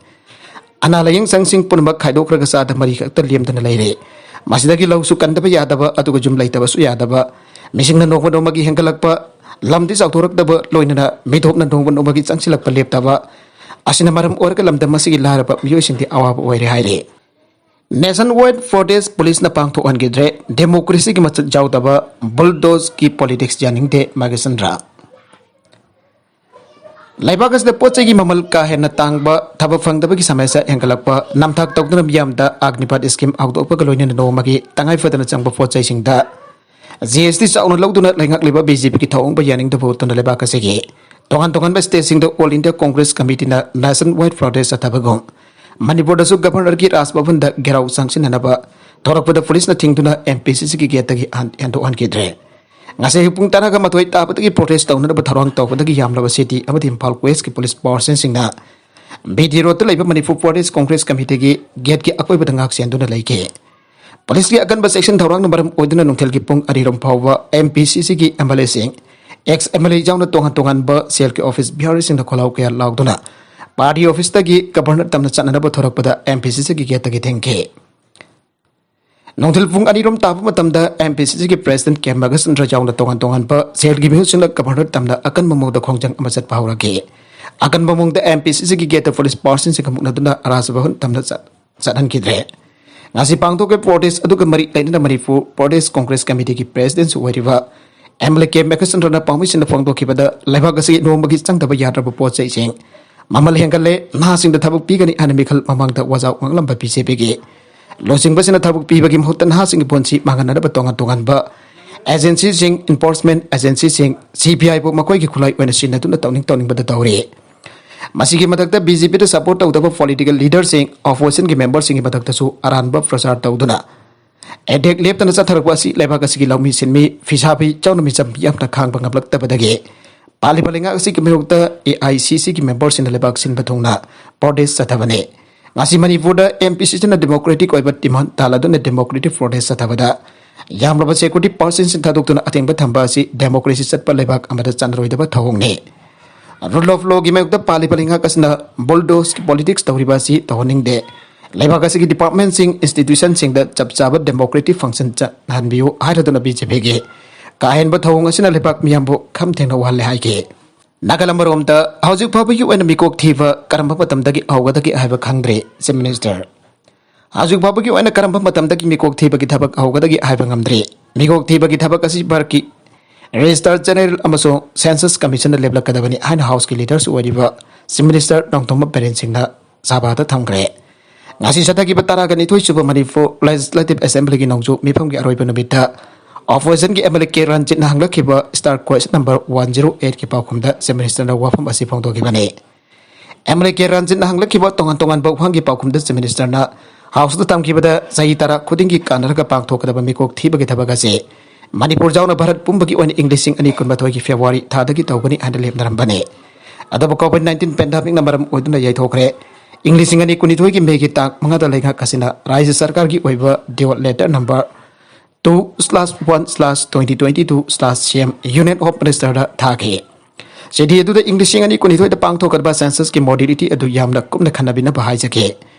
ꯑꯅꯥ ꯂꯥꯌꯦꯡ ꯁꯪꯁꯤꯡ ꯄꯨꯝꯅꯃꯛ ꯈꯥꯏꯗꯣꯛꯈ꯭ꯔꯒ ꯆꯥꯗ ꯃꯔꯤ ꯈꯛꯇ ꯂꯦꯝꯗꯅ ꯂꯩꯔꯦ꯫ ꯃꯁꯤꯗꯒꯤ ꯂꯧꯁꯨ ꯀꯟꯗꯕ ꯌꯥꯗꯕ, ꯑꯗꯨꯒ ꯌꯨꯝ ꯂꯩꯇꯕꯁꯨ ꯌꯥꯗꯕ, ꯃꯤꯁꯤꯡꯅ ꯅꯣꯡꯃ ꯅꯣꯡꯃꯒꯤ ꯍꯦꯟꯒꯠꯂꯛꯄ, ꯂꯝꯗꯤ ꯆꯥꯎꯊꯣꯔꯛꯇꯕ, ꯂꯣꯏꯅꯅ ꯃꯤꯇꯣꯞꯅ ꯅꯣꯡꯃ ꯅꯣꯡꯃꯒꯤ ꯆꯪꯁꯤꯜꯂꯛꯄ ꯂꯦꯞꯇꯕ ꯑꯁꯤꯅ ꯃꯔꯝ ꯑꯣꯏꯔꯒ ꯂꯝꯗꯝ ꯑꯁꯤꯒꯤ ꯂꯥꯏꯔꯕ ꯃꯤꯑꯣꯏꯁꯤꯡꯗꯤ ꯑꯋꯥꯕ ꯑꯣꯏꯔꯦ ꯍꯥꯏꯔꯤ꯫ ꯅꯦꯁꯟ ꯋꯥꯏꯗ ꯄ꯭ꯔꯣꯇꯦꯁ ꯄꯨꯂꯤꯁꯅ ꯄꯥꯡꯊꯣꯛꯍꯟꯈꯤꯗ꯭ꯔꯦ꯫ ꯗꯦꯃꯣꯀ꯭ꯔꯦꯁꯤꯒꯤ ꯃꯆꯠ ꯌꯥꯎꯗꯕ ꯕꯨꯜꯗꯣꯖꯀꯤ ꯄꯣꯂꯤꯇꯤꯛꯁ ꯌꯥꯅꯤꯡꯗꯦ, ꯃꯥꯒꯦꯁꯟꯗ꯭ꯔ꯫ ꯂꯩꯕꯥꯛ ꯑꯁꯤꯗ ꯄꯣꯠ ꯆꯩꯒꯤ ꯃꯃꯜ ꯀꯥ ꯍꯦꯟꯅ ꯇꯥꯡꯕ, ꯊꯕꯛ ꯐꯪꯗꯕꯒꯤ ꯁꯃꯁ꯭ꯌꯥ ꯍꯦꯟꯒꯠꯂꯛꯄ, ꯅꯝꯊꯥꯛ ꯇꯧꯗꯨꯅ ꯃꯤꯌꯥꯝꯗ ꯑꯒ꯭ꯅꯤꯄꯥꯠ ꯁ꯭ꯀꯤꯝ ꯍꯧꯗꯣꯛꯄꯒ ꯂꯣꯏꯅꯅ ꯅꯣꯡꯃꯒꯤ ꯇꯉꯥꯏ ꯐꯗꯅ ꯆꯪꯕ ꯄꯣꯠ ꯆꯩꯁꯤꯡꯗ ꯖꯤ ꯑꯦꯁ ꯇꯤ ꯆꯥꯎꯅ ꯂꯧꯗꯨꯅ ꯂꯩꯉꯥꯛꯂꯤꯕ ꯕꯤ ꯖꯦ ꯄꯤꯒꯤ ꯊꯧꯑꯣꯡꯕ ꯌꯥꯅꯤꯡꯗꯕ ꯎꯠꯇꯨꯅ ꯂꯩꯕꯥꯛ ꯑꯁꯤꯒꯤ ꯇꯣꯉꯥꯟ ꯇꯣꯉꯥꯟꯕ ꯁ꯭ꯇꯦꯠꯁꯤꯡꯗ ꯑꯣꯜ ꯏꯟꯗꯤꯌꯥ ꯀꯣꯡꯒ꯭ꯔꯦꯁ ꯀꯃꯤꯇꯤꯅ ꯅꯦꯁꯟ ꯋꯥꯏꯗ ꯄ꯭ꯔꯣꯇꯦꯁ ꯆꯠꯊꯕꯒꯨꯝ, ꯃꯅꯤꯄꯨꯔꯗꯁꯨ ꯒꯕꯔꯅꯔꯒꯤ ꯔꯥꯖ ꯚꯕꯟꯗ ꯘꯦꯔꯥꯎ ꯆꯪꯁꯤꯟꯅꯅꯕ ꯊꯣꯔꯛꯄꯗ ꯄꯨꯂꯤꯁꯅ ꯊꯤꯡꯗꯨꯅ ꯑꯦꯝ ꯄꯤ ꯁꯤ ꯁꯤꯒꯤ ꯒꯦꯠꯇꯒꯤ ꯍꯟ-, ꯍꯦꯟꯗꯣꯛꯍꯟꯈꯤꯗ꯭ꯔꯦ꯫ ꯉꯁꯤ ꯑꯌꯨꯛ ꯄꯨꯡ ꯇꯔꯥꯒ ꯃꯥꯊꯣꯏ ꯇꯥꯕꯗꯒꯤ ꯄ꯭ꯔꯣꯇꯦꯁ ꯇꯧꯅꯅꯕ ꯊꯧꯔꯥꯡ ꯇꯧꯕꯗꯒꯤ ꯌꯥꯝꯂꯕ ꯁꯤꯇꯤ ꯑꯃꯗꯤ ꯏꯝꯐꯥꯜ ꯋꯦꯁꯀꯤ ꯄꯨꯂꯤꯁ ꯄꯥꯔꯁꯟꯁꯤꯡꯅ ꯕꯤ ꯗꯤ ꯔꯣꯗꯇ ꯂꯩꯕ ꯃꯅꯤꯄꯨꯔ ꯄ꯭ꯔꯗꯦꯁ ꯀꯣꯡꯒ꯭ꯔꯦꯁ ꯀꯃꯤꯇꯤꯒꯤ ꯒꯦꯠꯀꯤ ꯑꯀꯣꯏꯕꯗ ꯉꯥꯛ ꯁꯦꯟꯗꯨꯅ ꯂꯩꯈꯤ꯫ ꯄꯨꯂꯤꯁꯀꯤ ꯑꯀꯟꯕ ꯆꯦꯛꯁꯤꯟ ꯊꯧꯔꯥꯡꯅ ꯃꯔꯝ ꯑꯣꯏꯗꯨꯅ ꯅꯨꯡꯊꯤꯜꯒꯤ ꯄꯨꯡ ꯑꯅꯤꯔꯣꯝ ꯐꯥꯎꯕ ꯑꯦꯝ ꯄꯤ ꯁꯤ ꯁꯤꯒꯤ ꯑꯦꯝ ꯑꯦꯜ ꯑꯦꯁꯤꯡ, ꯑꯦꯛꯁ ꯑꯦꯝ ꯑꯦꯜ ꯑꯦ ꯌꯥꯎꯅ ꯇꯣꯉꯥꯟ ꯇꯣꯉꯥꯟꯕ ꯁꯦꯜꯒꯤ ꯑꯣꯐꯤꯁ ꯕꯤꯌꯥꯔꯤꯁꯤꯡꯅ ꯈꯣꯜꯂꯥꯎ ꯀꯌꯥ ꯂꯥꯎꯗꯨꯅ ꯄꯥꯔꯇꯤ ꯑꯣꯐꯤꯁꯇꯒꯤ ꯒꯕꯔꯅꯔ ꯇꯝꯅ ꯆꯠꯅꯅꯕ ꯊꯣꯔꯛꯄꯗ ꯑꯦꯝ ꯄꯤ ꯁꯤ ꯁꯤꯒꯤ ꯒꯦꯠꯇꯒꯤ ꯊꯤꯡꯈꯤ꯫ ꯅꯨꯡꯊꯤꯜ ꯄꯨꯡ ꯑꯅꯤꯔꯣꯝ ꯇꯥꯕ ꯃꯇꯝꯗ ꯑꯦꯝ ꯄꯤ ꯁꯤ ꯁꯤꯒꯤ ꯄ꯭ꯔꯦꯁꯤꯗꯦꯟꯠ ꯀꯦ ꯃꯒꯁꯟꯗ꯭ꯔ ꯌꯥꯎꯅ ꯇꯣꯉꯥꯟ ꯇꯣꯉꯥꯟꯕ ꯁꯦꯜꯒꯤ ꯃꯤꯍꯨꯠꯁꯤꯡꯅ ꯒꯕꯔꯅꯔ ꯇꯝꯅ ꯑꯀꯟꯕ ꯃꯑꯣꯡꯗ ꯈꯣꯡꯖꯪ ꯑꯃ ꯆꯠꯄ ꯍꯧꯔꯛꯈꯤ꯫ ꯑꯀꯟꯕ ꯃꯑꯣꯡꯗ ꯑꯦꯝ ꯄꯤ ꯁꯤ ꯁꯤꯒꯤ ꯒꯦꯠꯇ ꯄꯨꯂꯤꯁ ꯄꯥꯔꯁꯟꯁꯤꯡꯒ ꯃꯨꯛꯅꯗꯨꯅ ꯔꯥꯖ ꯚꯕꯟ ꯇꯝꯅ ꯆꯠ-, ꯆꯠꯍꯟꯈꯤꯗ꯭ꯔꯦ꯫ ꯉꯁꯤ ꯄꯥꯡꯊꯣꯛꯈꯤꯕ ꯄ꯭ꯔꯣꯇꯦꯁ ꯑꯗꯨꯒ ꯃꯔꯤ ꯂꯩꯅꯅ ꯃꯅꯤꯄꯨꯔ ꯄ꯭ꯔꯗꯦꯁ ꯀꯣꯡꯒ꯭ꯔꯦꯁ ꯀꯃꯤꯇꯤꯒꯤ ꯄ꯭ꯔꯦꯁꯤꯗꯦꯟꯠꯁꯨ ꯑꯣꯏꯔꯤꯕ ꯑꯦꯝ ꯑꯦꯜ ꯑꯦ ꯀꯦ ꯃꯒꯁꯟꯗ꯭ꯔꯅ ꯄꯥꯎꯃꯤꯁꯤꯡꯗ ꯐꯣꯡꯗꯣꯛꯈꯤꯕꯗ, ꯂꯩꯕꯥꯛ ꯑꯁꯤꯒꯤ ꯅꯣꯡꯃꯒꯤ ꯆꯪꯗꯕ ꯌꯥꯗ꯭ꯔꯕ ꯄꯣꯠ ꯆꯩꯁꯤꯡ ꯃꯃꯜ ꯍꯦꯟꯒꯠꯂꯦ, ꯅꯍꯥꯁꯤꯡꯗ ꯊꯕꯛ ꯄꯤꯒꯅꯤ ꯍꯥꯏꯅ ꯃꯤꯈꯜ ꯃꯃꯥꯡꯗ ꯋꯥꯖꯥꯎ ꯉꯥꯡꯂꯝꯕ ꯕꯤ ꯖꯦ ꯄꯤꯒꯤ ꯂꯨꯆꯤꯡꯕꯁꯤꯡꯅ ꯊꯕꯛ ꯄꯤꯕꯒꯤ ꯃꯍꯨꯠꯇ ꯅꯍꯥꯁꯤꯡꯒꯤ ꯄꯨꯟꯁꯤ ꯃꯥꯡꯍꯟꯅꯅꯕ ꯇꯣꯉꯥꯟ ꯇꯣꯉꯥꯟꯕ ꯑꯦꯖꯦꯟꯁꯤꯁꯤꯡ, ꯏꯟꯐꯣꯔꯁꯃꯦꯟꯠ ꯑꯦꯖꯦꯟꯁꯤꯁꯤꯡ, ꯁꯤ ꯕꯤ ꯑꯥꯏꯕꯨ ꯃꯈꯣꯏꯒꯤ ꯈꯨꯠꯂꯥꯏ ꯑꯣꯏꯅ ꯁꯤꯖꯤꯟꯅꯗꯨꯅ ꯇꯧꯅꯤꯡ ꯇꯧꯅꯤꯡꯕꯗ ꯇꯧꯔꯤ꯫ ꯃꯁꯤꯒꯤ ꯃꯊꯛꯇ ꯕꯤ ꯖꯦ ꯄꯤꯗ ꯁꯄꯣꯔꯠ ꯇꯧꯗꯕ ꯄꯣꯂꯤꯇꯤꯀꯦꯜ ꯂꯤꯗꯔꯁꯤꯡ, ꯑꯣꯄꯣꯖꯤꯁꯟꯒꯤ ꯃꯦꯝꯕꯔꯁꯤꯡꯒꯤ ꯃꯊꯛꯇꯁꯨ ꯑꯔꯥꯟꯕ ꯄ꯭ꯔꯆꯥꯔ ꯇꯧꯗꯨꯅ ꯑꯦꯇꯦꯛ ꯂꯦꯞꯇꯅ ꯆꯠꯊꯔꯛꯄ ꯑꯁꯤ ꯂꯩꯕꯥꯛ ꯑꯁꯤꯒꯤ ꯂꯧꯃꯤ ꯁꯤꯟꯃꯤ, ꯐꯤꯁꯥ ꯐꯤꯆꯥꯎꯅ ꯃꯤꯆꯝ ꯃꯤꯌꯥꯝꯅ ꯈꯥꯡꯕ ꯉꯝꯂꯛꯇꯕꯗꯒꯤ ꯄꯥꯜꯂꯤꯕ ꯂꯩꯉꯥꯛ ꯑꯁꯤꯒꯤ ꯃꯥꯌꯣꯛꯇ ꯑꯦ ꯑꯥꯏ ꯁꯤ ꯁꯤꯒꯤ ꯃꯦꯝꯕꯔꯁꯤꯡꯅ ꯂꯩꯕꯥꯛ ꯁꯤꯟꯕ ꯊꯨꯡꯅ ꯄ꯭ꯔꯣꯇꯦꯁ ꯆꯠꯊꯕꯅꯤ꯫ ꯉꯁꯤ ꯃꯅꯤꯄꯨꯔꯗ ꯑꯦꯝ ꯄꯤ ꯁꯤ ꯁꯤꯅ ꯗꯦꯃꯣꯀ꯭ꯔꯦꯇꯤꯛ ꯑꯣꯏꯕ ꯗꯤꯃꯥꯟ ꯇꯥꯜꯂꯗꯨꯅ ꯗꯦꯃꯣꯀ꯭ꯔꯦꯇꯤꯛ ꯄ꯭ꯔꯣꯇꯦꯁ ꯆꯠꯊꯕꯗ ꯌꯥꯝꯂꯕ ꯁꯦꯀ꯭ꯌꯨꯔꯤꯇꯤ ꯄꯥꯔꯁꯟꯁꯤꯡ ꯊꯥꯗꯣꯛꯇꯨꯅ ꯑꯊꯤꯡꯕ ꯊꯝꯕ ꯑꯁꯤ ꯗꯦꯃꯣꯀ꯭ꯔꯦꯁꯤ ꯆꯠꯄ ꯂꯩꯕꯥꯛ ꯑꯃꯗ ꯆꯠꯅꯔꯣꯏꯗꯕ ꯊꯧꯑꯣꯡꯅꯤ꯫ ꯔꯨꯜ ꯑꯣꯐ ꯂꯣꯒꯤ ꯃꯥꯌꯣꯛꯇ ꯄꯥꯜꯂꯤꯕ ꯂꯩꯉꯥꯛ ꯑꯁꯤꯅ ꯕꯨꯜꯗꯣꯖꯀꯤ ꯄꯣꯂꯤꯇꯤꯛꯁ ꯇꯧꯔꯤꯕ ꯑꯁꯤ ꯇꯧꯍꯟꯅꯤꯡꯗꯦ꯫ ꯂꯩꯕꯥꯛ ꯑꯁꯤꯒꯤ ꯗꯤꯄꯥꯔꯠꯃꯦꯟꯁꯤꯡ, ꯏꯟꯁꯇꯤꯇ꯭ꯌꯨꯁꯟꯁꯤꯡꯗ ꯆꯞ ꯆꯥꯕ ꯗꯦꯃꯣꯀ꯭ꯔꯦꯇꯤꯛ ꯐꯪꯁꯟ ꯆꯠꯍꯟꯕꯤꯌꯨ ꯍꯥꯏꯔꯗꯨꯅ ꯕꯤ ꯖꯦ ꯄꯤꯒꯤ ꯀꯥ ꯍꯦꯟꯕ ꯊꯧꯑꯣꯡ ꯑꯁꯤꯅ ꯂꯩꯕꯥꯛ ꯃꯤꯌꯥꯝꯕꯨ ꯈꯝ ꯊꯦꯡꯅ ꯋꯥꯍꯜꯂꯦ ꯍꯥꯏꯈꯤ꯫ ꯅꯥꯒꯥꯂꯦꯟ ꯑꯃꯔꯣꯝꯗ ꯍꯧꯖꯤꯛ ꯐꯥꯎꯕꯒꯤ ꯑꯣꯏꯅ ꯃꯤꯀꯣꯛ ꯊꯤꯕ ꯀꯔꯝꯕ ꯃꯇꯝꯗꯒꯤ ꯍꯧꯒꯗꯒꯦ ꯍꯥꯏꯕ ꯈꯪꯗ꯭ꯔꯤ, ꯆꯤꯐ ꯃꯤꯅꯤꯁꯇꯔ꯫ ꯍꯧꯖꯤꯛ ꯐꯥꯎꯕꯒꯤ ꯑꯣꯏꯅ ꯀꯔꯝꯕ ꯃꯇꯝꯗꯒꯤ ꯃꯤꯀꯣꯛ ꯊꯤꯕꯒꯤ ꯊꯕꯛ ꯍꯧꯒꯗꯒꯦ ꯍꯥꯏꯕ ꯉꯝꯗ꯭ꯔꯤ꯫ ꯃꯤꯀꯣꯛ ꯊꯤꯕꯒꯤ ꯊꯕꯛ ꯑꯁꯤ ꯚꯥꯔꯠꯀꯤ ꯔꯦꯖꯤꯁꯇ꯭ꯔꯥꯔ ꯖꯦꯅꯦꯔꯦꯜ ꯑꯃꯁꯨꯡ ꯁꯦꯟꯁꯁ ꯀꯃꯤꯁꯟꯅ ꯂꯦꯞꯂꯛꯀꯗꯕꯅꯤ ꯍꯥꯏꯅ ꯍꯥꯎꯁꯀꯤ ꯂꯤꯗꯔꯁꯨ ꯑꯣꯏꯔꯤꯕ ꯆꯤꯐ ꯃꯤꯅꯤꯁꯇꯔ ꯅꯣꯡꯊꯣꯝꯕꯝ ꯕꯤꯔꯦꯟ ꯁꯤꯡꯅ ꯁꯚꯥꯗ ꯊꯝꯈ꯭ꯔꯦ꯫ ꯉꯁꯤ ꯆꯠꯊꯈꯤꯕ ꯇꯔꯥꯒ ꯅꯤꯊꯣꯏ ꯁꯨꯕ ꯃꯅꯤꯄꯨꯔ ꯂꯦꯖꯤꯁꯂꯦꯇꯤꯚ ꯑꯦꯁꯦꯝꯕ꯭ꯂꯤꯒꯤ ꯅꯣꯡꯖꯨ ꯃꯤꯐꯝꯒꯤ ꯑꯔꯣꯏꯕ ꯅꯨꯃꯤꯠꯇ Oppositionꯒꯤ MLA K Ranjitꯅ ꯍꯪꯂꯛꯈꯤꯕ star question number one zero eightꯀꯤ ꯄꯥꯎꯈꯨꯝꯗ Chief Ministerꯅ ꯋꯥꯐꯝ ꯑꯁꯤ ꯐꯣꯡꯗꯣꯛꯈꯤꯕꯅꯤ꯫ MLA K Ranjitꯅ ꯍꯪꯂꯛꯈꯤꯕ ꯇꯣꯉꯥꯟ ꯇꯣꯉꯥꯟꯕ ꯋꯥꯐꯝꯒꯤ ꯄꯥꯎꯈꯨꯝꯗ Chief Ministerꯅ Houseꯇ ꯇꯝꯈꯤꯕꯗ ꯆꯍꯤ ꯇꯔꯥ ꯈꯨꯗꯤꯡꯒꯤ ꯀꯥꯟꯅꯔꯒ ꯄꯥꯡꯊꯣꯛꯀꯗꯕ ꯃꯤꯀꯣꯛ ꯊꯤꯕꯒꯤ ꯊꯕꯛ ꯑꯁꯤ ꯃꯅꯤꯄꯨꯔ ꯌꯥꯎꯅ ꯚꯥꯔꯠ ꯄꯨꯝꯕꯒꯤ ꯑꯣꯏꯅ ꯏꯪ ꯂꯤꯁꯤꯡ ꯑꯅꯤ ꯀꯨꯟꯃꯥꯊꯣꯏꯒꯤ February ꯊꯥꯗꯒꯤ ꯇꯧꯒꯅꯤ ꯍꯥꯏꯅ ꯂꯦꯞꯅꯔꯝꯕꯅꯤ꯫ ꯑꯗꯨꯕꯨ COVID nineteen pandemicꯅ ꯃꯔꯝ ꯑꯣꯏꯗꯨꯅ ꯌꯩꯊꯣꯛꯈ꯭ꯔꯦ꯫ ꯏꯪ ꯂꯤꯁꯤꯡ ꯑꯅꯤ ꯀꯨꯟꯅꯤꯊꯣꯏꯒꯤ Mayꯒꯤ ꯇꯥꯡ ꯃꯉꯥꯗ ꯂꯩꯉꯥꯛ ꯑꯁꯤꯅ ꯔꯥꯖ꯭ꯌ ꯁꯔꯀꯥꯔꯒꯤ ꯑꯣꯏꯕ Deal Letter number two slash one slash twenty twenty two slash CM Union of Ministerꯗ ꯊꯥꯈꯤ꯫ ꯆꯤꯊꯤ ꯑꯗꯨꯗ ꯏꯪ ꯂꯤꯁꯤꯡ ꯑꯅꯤ ꯀꯨꯟꯅꯤꯊꯣꯏꯗ ꯄꯥꯡꯊꯣꯛꯀꯗꯕ Censusꯀꯤ modality ꯑꯗꯨ ꯌꯥꯝꯅ ꯀꯨꯞꯅ ꯈꯟꯅꯕꯤꯅꯕ ꯍꯥꯏꯖꯈꯤ꯫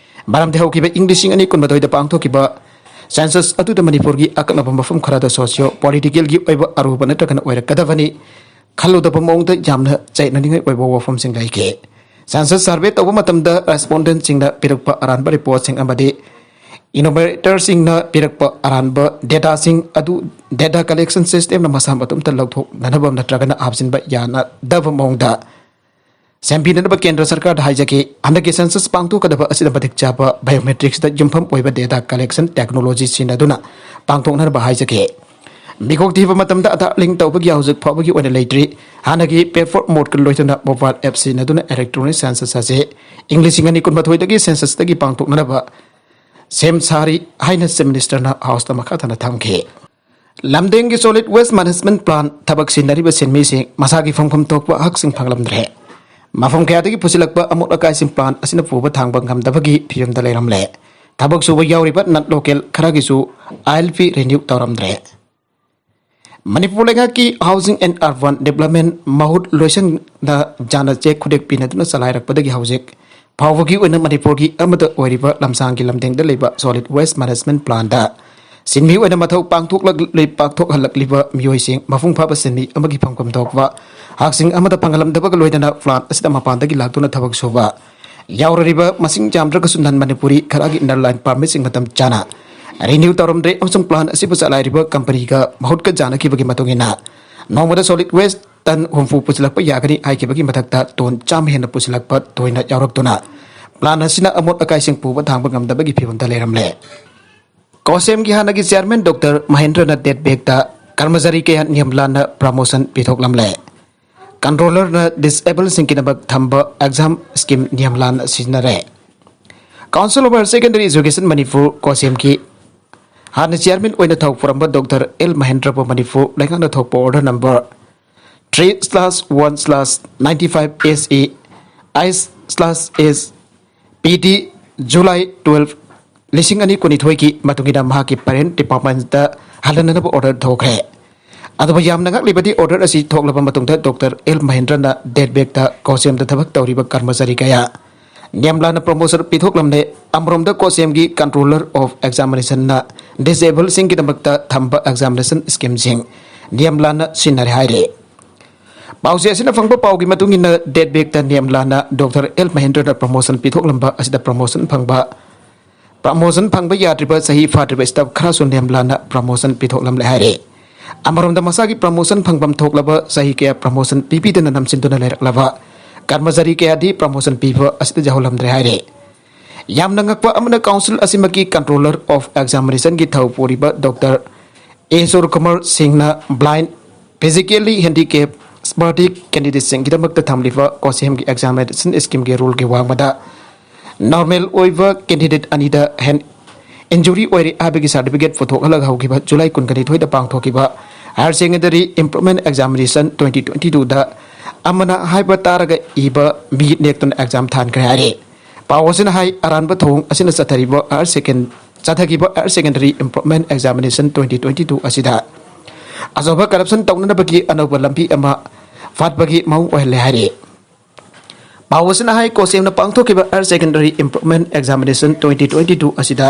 ꯃꯔꯝꯗꯤ ꯍꯧꯈꯤꯕ ꯏꯪ ꯂꯤꯁꯤꯡ ꯑꯅꯤ ꯀꯨꯟꯃꯥꯊꯣꯏꯗ ꯄꯥꯡꯊꯣꯛꯈꯤꯕ Census ꯑꯗꯨꯗ ꯃꯅꯤꯄꯨꯔꯒꯤ ꯑꯀꯛꯅꯕ ꯃꯐꯝ ꯈꯔꯗ socio politicalꯒꯤ ꯑꯣꯏꯕ ꯑꯔꯨꯕ ꯅꯠꯇ꯭ꯔꯒꯅ ꯑꯣꯏꯔꯛꯀꯗꯕꯅꯤ꯫ ꯈꯜꯂꯨꯗꯕ ꯃꯑꯣꯡꯗ ꯌꯥꯝꯅ ꯆꯌꯦꯠꯅꯅꯤꯡꯉꯥꯏ ꯑꯣꯏꯕ ꯋꯥꯐꯝꯁꯤꯡ ꯂꯩꯈꯤ꯫ Census survey ꯇꯧꯕ ꯃꯇꯝꯗ respondentꯁꯤꯡꯅ ꯄꯤꯔꯛꯄ ꯑꯔꯥꯟꯕ reportꯁꯤꯡ ꯑꯃꯗꯤ enumeratorꯁꯤꯡꯅ ꯄꯤꯔꯛꯄ ꯑꯔꯥꯟꯕ dataꯁꯤꯡ ꯑꯗꯨ data collection systemꯅ ꯃꯁꯥ ꯃꯇꯣꯝꯇ ꯂꯧꯊꯣꯛꯅꯅꯕ ꯅꯠꯇ꯭ꯔꯒꯅ ꯍꯥꯞꯆꯤꯟꯕ ꯌꯥꯅꯗꯕ ꯃꯑꯣꯡꯗ ꯁꯦꯝꯕꯤꯅꯅꯕ ꯀꯦꯟꯗ꯭ꯔ ꯁꯔꯀꯥꯔꯗ ꯍꯥꯏꯖꯒꯦ꯫ ꯍꯟꯗꯛꯀꯤ Census ꯄꯥꯡꯊꯣꯛꯀꯗꯕ ꯑꯁꯤꯗ ꯃꯇꯤꯛ ꯆꯥꯕ biometricsꯇ ꯌꯨꯝꯐꯝ ꯑꯣꯏꯕ data collection technology ꯁꯤꯖꯤꯟꯅꯗꯨꯅ ꯄꯥꯡꯊꯣꯛꯅꯅꯕ ꯍꯥꯏꯖꯒꯦ꯫ ꯃꯤꯀꯣꯛ ꯊꯤꯕ ꯃꯇꯝꯗ Aadhaar link ꯇꯧꯕꯒꯤ ꯍꯧꯖꯤꯛ ꯐꯥꯎꯕꯒꯤ ꯑꯣꯏꯅ ꯂꯩꯇ꯭ꯔꯤ꯫ ꯍꯥꯟꯅꯒꯤ paper modeꯀ ꯂꯣꯏꯅꯅ mobile app ꯁꯤꯖꯤꯟꯅꯗꯨꯅ electronic census ꯑꯁꯤ ꯏꯪ ꯂꯤꯁꯤꯡ ꯑꯅꯤ ꯀꯨꯟꯃꯥꯊꯣꯏꯗꯒꯤ Censusꯇꯒꯤ ꯄꯥꯡꯊꯣꯛꯅꯅꯕ ꯁꯦꯝ ꯁꯥꯔꯤ ꯍꯥꯏꯅ Chief Ministerꯅ Houseꯇ ꯃꯈꯥ ꯇꯥꯅ ꯊꯝꯈꯤ꯫ ꯂꯝꯗꯤꯡꯒꯤ solid waste management plant ꯊꯕꯛ ꯁꯤꯟꯅꯔꯤꯕ ꯁꯤꯟꯃꯤꯁꯤꯡ ꯃꯁꯥꯒꯤ ꯐꯪꯐꯝ ꯊꯣꯛꯄ ꯍꯛꯁꯤꯡ ꯐꯪꯂꯝꯗ꯭ꯔꯦ꯫ ꯃꯐꯝ ꯀꯌꯥꯗꯒꯤ ꯄꯨꯁꯤꯜꯂꯛꯄ ꯑꯃꯣꯠ ꯑꯀꯥꯏꯁꯤꯡ plant ꯑꯁꯤꯅ ꯄꯨꯕ ꯊꯥꯡꯕ ꯉꯝꯗꯕꯒꯤ ꯐꯤꯕꯝꯗ ꯂꯩꯔꯝꯂꯦ꯫ ꯊꯕꯛ ꯁꯨꯕ ꯌꯥꯎꯔꯤꯕ non local ꯈꯔꯒꯤꯁꯨ ILP renew ꯇꯧꯔꯝꯗ꯭ꯔꯦ꯫ Manipur ꯂꯩꯉꯥꯛꯀꯤ Housing and Urban Development ꯃꯍꯨꯠ ꯂꯣꯏꯁꯪꯗ ꯖꯥꯅ ꯆꯦꯛ ꯈꯨꯗꯦꯛ ꯄꯤꯅꯗꯨꯅ ꯆꯂꯥꯏꯔꯛꯄꯗꯒꯤ ꯍꯧꯖꯤꯛ ꯐꯥꯎꯕꯒꯤ ꯑꯣꯏꯅ ꯃꯅꯤꯄꯨꯔꯒꯤ ꯑꯃꯠꯇ ꯑꯣꯏꯔꯤꯕ ꯂꯝꯁꯥꯡꯒꯤ ꯂꯝꯗꯤꯡꯗ ꯂꯩꯕ solid waste management plantꯇ ꯁꯤꯟꯃꯤ ꯑꯣꯏꯅ ꯃꯊꯧ ꯄꯥꯡꯊꯣꯛꯂꯛꯂꯤ-, ꯄꯥꯡꯊꯣꯛꯍꯜꯂꯛꯂꯤꯕ ꯃꯤꯑꯣꯏꯁꯤꯡ ꯃꯄꯨꯡ ꯐꯥꯕ ꯁꯤꯟꯃꯤ ꯑꯃꯒꯤ ꯐꯪꯐꯝ ꯊꯣꯛꯄ ꯍꯛꯁꯤꯡ ꯑꯃꯠꯇ ꯐꯪꯍꯜꯂꯝꯗꯕꯒ ꯂꯣꯏꯅꯅ plant ꯑꯁꯤꯗ ꯃꯄꯥꯟꯗꯒꯤ ꯂꯥꯛꯇꯨꯅ ꯊꯕꯛ ꯁꯨꯕ ꯌꯥꯎꯔꯔꯤꯕ ꯃꯁꯤꯡ ꯌꯥꯝꯗ꯭ꯔꯒꯁꯨ non Manipuri ꯈꯔꯒꯤ inner line permitꯁꯤꯡ ꯃꯇꯝ ꯆꯥꯅ renew ꯇꯧꯔꯝꯗ꯭ꯔꯦ ꯑꯃꯁꯨꯡ plant ꯑꯁꯤꯕꯨ ꯆꯂꯥꯏꯔꯤꯕ companyꯒ ꯃꯍꯨꯠꯀ ꯖꯥꯅꯈꯤꯕꯒꯤ ꯃꯇꯨꯡ ꯏꯟꯅ ꯅꯣꯡꯃꯗ solid waste ton ꯍꯨꯝꯐꯨ ꯄꯨꯁꯤꯜꯂꯛꯄ ꯌꯥꯒꯅꯤ ꯍꯥꯏꯈꯤꯕꯒꯤ ꯃꯊꯛꯇ ton ꯆꯥꯝꯃ ꯍꯦꯟꯅ ꯄꯨꯁꯤꯜꯂꯛꯄ ꯇꯣꯏꯅ ꯌꯥꯎꯔꯛꯇꯨꯅ plant ꯑꯁꯤꯅ ꯑꯃꯣꯠ ꯑꯀꯥꯏꯁꯤꯡ ꯄꯨꯕ ꯊꯥꯡꯕ ꯉꯝꯗꯕꯒꯤ ꯐꯤꯚꯝꯗ ꯂꯩꯔꯝꯂꯦ꯫ ꯀꯣꯁꯦꯝꯒꯤ ꯍꯥꯟꯅꯒꯤ ꯆꯤꯌꯥꯔꯃꯦꯟ ꯗꯣꯛꯇꯔ ꯃꯍꯦꯟꯗ꯭ꯔꯅ ꯗꯦꯠ ꯕꯦꯛꯇ ꯀꯔꯃꯆꯥꯔꯤ ꯀꯌꯥ ꯅꯤꯌꯝ ꯂꯥꯟꯅ ꯄ꯭ꯔꯃꯣꯁꯟ ꯄꯤꯊꯣꯛꯂꯝꯂꯦ꯫ ꯀꯟꯇ꯭ꯔꯣꯂꯔꯅ ꯗꯤꯁꯑꯦꯕꯜꯁꯤꯡꯒꯤꯗꯃꯛ ꯊꯝꯕ ꯑꯦꯛꯖꯥꯝ ꯁ꯭ꯀꯤꯝ ꯅꯤꯌꯝ ꯂꯥꯟꯅ ꯁꯤꯖꯤꯟꯅꯔꯦ꯫ Council of Higher Secondary Education Manipur, ꯀꯣꯁꯦꯝꯒꯤ ꯍꯥꯟꯅ ꯆꯤꯌꯥꯔꯃꯦꯟ ꯑꯣꯏꯅ ꯊꯧ ꯄꯨꯔꯝꯕ ꯗꯣꯛꯇꯔ ꯑꯦꯜ ꯃꯍꯦꯟꯗ꯭ꯔꯕꯨ ꯃꯅꯤꯄꯨꯔ ꯂꯩꯉꯥꯛꯅ ꯊꯣꯛꯄ order number three slash one slash ninety five S E I slash S P D July twelve, ꯂꯤꯁꯤꯡ ꯑꯅꯤ ꯀꯨꯟꯅꯤꯊꯣꯏꯒꯤ ꯃꯇꯨꯡ ꯏꯟꯅ ꯃꯍꯥꯛꯀꯤ ꯄꯦꯔꯦꯟ ꯗꯤꯄꯥꯔꯠꯃꯦꯟꯇ ꯍꯜꯍꯟꯅꯅꯕ ꯑꯣꯔꯗꯔ ꯊꯣꯛꯈ꯭ꯔꯦ꯫ ꯑꯗꯨꯕꯨ ꯌꯥꯝꯅ ꯉꯛꯂꯤꯕꯗꯤ, ꯑꯣꯔꯗꯔ ꯑꯁꯤ ꯊꯣꯛꯂꯕ ꯃꯇꯨꯡꯗ ꯗꯣꯛꯇꯔ ꯑꯦꯜ ꯃꯍꯦꯟꯗ꯭ꯔꯅ ꯗꯦꯠ ꯕꯦꯛꯇ ꯀꯣꯁꯦꯝꯗ ꯊꯕꯛ ꯇꯧꯔꯤꯕ ꯀꯔꯃꯆꯥꯔꯤ ꯀꯌꯥ ꯅꯤꯌꯝ ꯂꯥꯟꯅ ꯄ꯭ꯔꯃꯣꯁꯟ ꯄꯤꯊꯣꯛꯂꯝꯂꯦ꯫ ꯑꯃꯔꯣꯝꯗ ꯀꯣꯁꯦꯝꯒꯤ Controller of Examinationꯅ ꯗꯤꯁꯑꯦꯕꯜꯁꯤꯡꯒꯤꯗꯃꯛꯇ ꯊꯝꯕ ꯑꯦꯛꯖꯥꯃꯤꯅꯦꯁꯟ ꯁ꯭ꯀꯤꯝꯁꯤꯡ ꯅꯤꯌꯝ ꯂꯥꯟꯅ ꯁꯤꯖꯤꯟꯅꯔꯦ ꯍꯥꯏꯔꯤ꯫ ꯄꯥꯎꯆꯦ ꯑꯁꯤꯅ ꯐꯪꯕ ꯄꯥꯎꯒꯤ ꯃꯇꯨꯡ ꯏꯟꯅ, ꯗꯦꯠ ꯕꯦꯛꯇ ꯅꯤꯌꯝ ꯂꯥꯟꯅ ꯗꯣꯛꯇꯔ ꯑꯦꯜ ꯃꯍꯦꯟꯗ꯭ꯔꯅ ꯄ꯭ꯔꯃꯣꯁꯟ ꯄꯤꯊꯣꯛꯂꯝꯕ ꯑꯁꯤꯗ ꯄ꯭ꯔꯃꯣꯁꯟ ꯐꯪꯕ, ꯄ꯭ꯔꯃꯣꯁꯟ ꯐꯪꯕ ꯌꯥꯗ꯭ꯔꯤꯕ ꯆꯍꯤ ꯐꯥꯗ꯭ꯔꯤꯕ ꯁ꯭ꯇꯥꯐ ꯈꯔꯁꯨ ꯅꯤꯌꯝ ꯂꯥꯟꯅ ꯄ꯭ꯔꯃꯣꯁꯟ ꯄꯤꯊꯣꯛꯂꯝꯂꯦ ꯍꯥꯏꯔꯤ꯫ ꯑꯃꯔꯣꯝꯗ, ꯃꯁꯥꯒꯤ ꯄ꯭ꯔꯃꯣꯁꯟ ꯐꯪꯐꯝ ꯊꯣꯛꯂꯕ ꯆꯍꯤ ꯀꯌꯥ ꯄ꯭ꯔꯃꯣꯁꯟ ꯄꯤꯕꯤꯗꯅ ꯅꯝꯁꯤꯟꯗꯨꯅ ꯂꯩꯔꯛꯂꯕ ꯀꯔꯃꯆꯥꯔꯤ ꯀꯌꯥꯗꯤ ꯄ꯭ꯔꯃꯣꯁꯟ ꯄꯤꯕ ꯑꯁꯤꯗ ꯌꯥꯎꯍꯜꯂꯝꯗ꯭ꯔꯦ ꯍꯥꯏꯔꯤ꯫ ꯌꯥꯝꯅ ꯉꯛꯄ ꯑꯃꯅ, ꯀꯥꯎꯟꯁꯤꯜ ꯑꯁꯤꯃꯛꯀꯤ Controller of Examinationꯒꯤ ꯊꯧ ꯄꯨꯔꯤꯕ ꯗꯣꯛꯇꯔ ꯑꯦ ꯁꯨꯔꯀꯨꯃꯥꯔ ꯁꯤꯡꯅ blind, physically handicap, sporty candidateꯁꯤꯡꯒꯤꯗꯃꯛꯇ ꯊꯝꯂꯤꯕ ꯀꯣꯁꯦꯝꯒꯤ ꯑꯦꯛꯖꯥꯃꯤꯅꯦꯁꯟ ꯁ꯭ꯀꯤꯝꯒꯤ ꯔꯨꯜꯒꯤ ꯋꯥꯡꯃꯗ ꯅꯣꯔꯃꯦꯜ ꯑꯣꯏꯕ ꯀꯦꯟꯗꯤꯗꯦꯠ ꯑꯅꯤꯗ ꯍꯦꯟ ꯏꯟꯖꯨꯔꯤ ꯑꯣꯏꯔꯦ ꯍꯥꯏꯕꯒꯤ ꯁꯥꯔꯇꯤꯐꯤꯀꯦꯠ ꯄꯨꯊꯣꯛꯍꯜꯂꯒ ꯍꯧꯈꯤꯕ ꯖꯨꯂꯥꯏ ꯀꯨꯟꯒ ꯅꯤꯊꯣꯏꯗ ꯄꯥꯡꯊꯣꯛꯈꯤꯕ Higher Secondary Improvement Examination twenty twenty twoꯗ ꯑꯃꯅ ꯍꯥꯏꯕ ꯇꯥꯔꯒ ꯏꯕ ꯃꯤ ꯅꯦꯛꯇꯨꯅ ꯑꯦꯛꯖꯥꯝ ꯊꯥꯟꯈ꯭ꯔꯦ ꯍꯥꯏꯔꯤ꯫ ꯄꯥꯎ ꯑꯁꯤꯅ ꯍꯥꯏ, ꯑꯔꯥꯟꯕ ꯊꯧꯑꯣꯡ ꯑꯁꯤꯅ ꯆꯠꯊꯔꯤꯕ Higher Second-, ꯆꯠꯊꯈꯤꯕ Higher Secondary Improvement Examination twenty twenty two ꯑꯁꯤꯗ ꯑꯆꯧꯕ ꯀꯔꯞꯁꯟ ꯇꯧꯅꯅꯕꯒꯤ ꯑꯅꯧꯕ ꯂꯝꯕꯤ ꯑꯃ ꯐꯥꯠꯄꯒꯤ ꯃꯑꯣꯡ ꯑꯣꯏꯍꯜꯂꯦ ꯍꯥꯏꯔꯤ꯫ ꯄꯥꯎ ꯑꯁꯤꯅ ꯍꯥꯏ, ꯀꯣꯁꯦꯝꯅ ꯄꯥꯡꯊꯣꯛꯈꯤꯕ Higher Secondary Improvement Examination twenty twenty two ꯑꯁꯤꯗ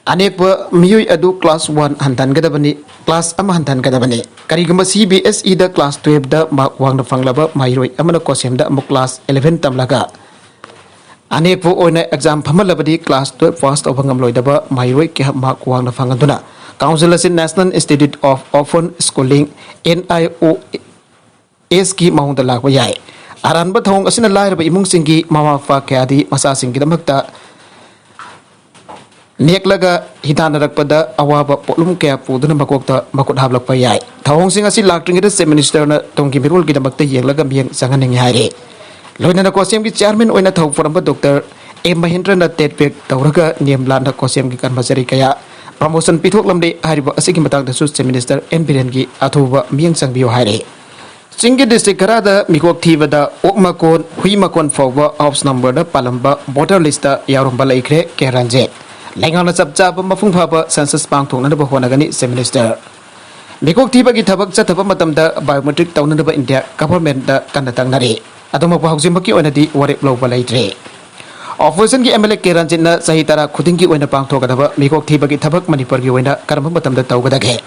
ꯑꯅꯦꯛꯄ ꯃꯤꯑꯣꯏ ꯑꯗꯨ class one ꯍꯟꯊꯍꯟꯒꯗꯕꯅꯤ, class ꯑꯃ ꯍꯟꯊꯍꯟꯒꯗꯕꯅꯤ꯫ ꯀꯔꯤꯒꯨꯝꯕ C B S Eꯗ class twelveꯗ mark ꯋꯥꯡꯅ ꯐꯪꯂꯕ ꯃꯍꯩꯔꯣꯏ ꯑꯃꯅ ꯀꯣꯁꯦꯝꯗ ꯑꯃꯨꯛ class eleven ꯇꯝꯂꯒ ꯑꯅꯦꯛꯄ ꯑꯣꯏꯅ ꯑꯦꯛꯖꯥꯝ ꯐꯝꯍꯜꯂꯕꯗꯤ class twelve pass ꯇꯧꯕ ꯉꯝꯂꯣꯏꯗꯕ ꯃꯍꯩꯔꯣꯏ ꯀꯌꯥ mark ꯋꯥꯡꯅ ꯐꯪꯍꯟꯗꯨꯅ ꯀꯥꯎꯟꯁꯤꯜ ꯑꯁꯤ National Institute of Open Schooling, N I O S ꯀꯤ ꯃꯑꯣꯡꯗ ꯂꯥꯛꯄ ꯌꯥꯏ꯫ ꯑꯔꯥꯟꯕ ꯊꯧꯑꯣꯡ ꯑꯁꯤꯅ ꯂꯥꯏꯔꯕ ꯏꯃꯨꯡꯁꯤꯡꯒꯤ ꯃꯃꯥ ꯃꯄꯥ ꯀꯌꯥꯗꯤ ꯃꯆꯥꯁꯤꯡꯒꯤꯗꯃꯛꯇ ꯅꯦꯛꯂꯒ ꯍꯤꯗꯥꯟꯅꯔꯛꯄꯗ ꯑꯋꯥꯕ ꯄꯣꯠꯂꯨꯝ ꯀꯌꯥ ꯄꯨꯗꯨꯅ ꯃꯀꯣꯛꯇ ꯃꯈꯨꯠ ꯍꯥꯞꯂꯛꯄ ꯌꯥꯏ꯫ ꯊꯧꯑꯣꯡꯁꯤꯡ ꯑꯁꯤ ꯂꯥꯛꯇ꯭ꯔꯤꯉꯩꯗ Chief Minister ꯅ ꯇꯨꯡꯒꯤ ꯃꯤꯔꯣꯜꯒꯤꯗꯃꯛꯇ ꯌꯦꯡꯂꯒ ꯃꯤꯠꯌꯦꯡ ꯆꯪꯍꯟꯅꯤꯡꯏ ꯍꯥꯏꯔꯤ꯫ ꯂꯣꯏꯅꯅ COSEM ꯒꯤ chairman ꯑꯣꯏꯅ ꯊꯧ ꯄꯨꯔꯝꯕ Doctor ꯑꯦ ꯃꯍꯦꯟꯗ꯭ꯔꯅ TET pass ꯇꯧꯔꯒ ꯅꯤꯌꯝ ꯂꯥꯟꯅ COSEM ꯒꯤ ꯀꯔꯃꯆꯥꯔꯤ ꯀꯌꯥ promotion ꯄꯤꯊꯣꯛꯂꯝꯂꯦ ꯍꯥꯏꯔꯤꯕ ꯑꯁꯤꯒꯤ ꯃꯇꯥꯡꯗꯁꯨ Chief Minister N ꯕꯤꯔꯦꯟꯒꯤ ꯑꯊꯨꯕ ꯃꯤꯠꯌꯦꯡ ꯆꯪꯕꯤꯌꯨ ꯍꯥꯏꯔꯦ꯫ ꯆꯤꯡꯒꯤ district ꯈꯔꯗ ꯃꯤꯀꯣꯛ ꯊꯤꯕꯗ ꯑꯣꯛ ꯃꯀꯣꯟ, ꯍꯨꯏ ꯃꯀꯣꯟ ꯐꯥꯎꯕ house number ꯗ ꯄꯥꯜꯂꯝꯕ voter list ꯇ ꯌꯥꯎꯔꯝꯕ ꯂꯩꯈ꯭ꯔꯦ꯫ ꯀꯦ ꯔꯟꯖꯤꯠ꯫ ꯂꯩꯉꯥꯛꯅ ꯆꯞ ꯆꯥꯕ ꯃꯄꯨꯡ ꯐꯥꯕ census ꯄꯥꯡꯊꯣꯛꯅꯅꯕ ꯍꯣꯠꯅꯒꯅꯤ, Chief Minister꯫ ꯃꯤꯀꯣꯛ ꯊꯤꯕꯒꯤ ꯊꯕꯛ ꯆꯠꯊꯕ ꯃꯇꯝꯗ biometric ꯇꯧꯅꯅꯕ India government ꯇ ꯀꯟꯅ ꯇꯛꯅꯔꯤ꯫ ꯑꯗꯨꯃꯛꯄꯨ ꯍꯧꯖꯤꯛꯃꯛꯀꯤ ꯑꯣꯏꯅꯗꯤ ꯋꯥꯔꯦꯞ ꯂꯧꯕ ꯂꯩꯇ꯭ꯔꯤ꯫ Opposition ꯒꯤ MLA ꯀꯦ ꯔꯟꯖꯤꯠꯅ ꯆꯍꯤ ꯇꯔꯥ ꯈꯨꯗꯤꯡꯒꯤ ꯑꯣꯏꯅ ꯄꯥꯡꯊꯣꯛꯀꯗꯕ ꯃꯤꯀꯣꯛ ꯊꯤꯕꯒꯤ ꯊꯕꯛ ꯃꯅꯤꯄꯨꯔꯒꯤ ꯑꯣꯏꯅ ꯀꯔꯝꯕ ꯃꯇꯝꯗ ꯇꯧꯒꯗꯒꯦ?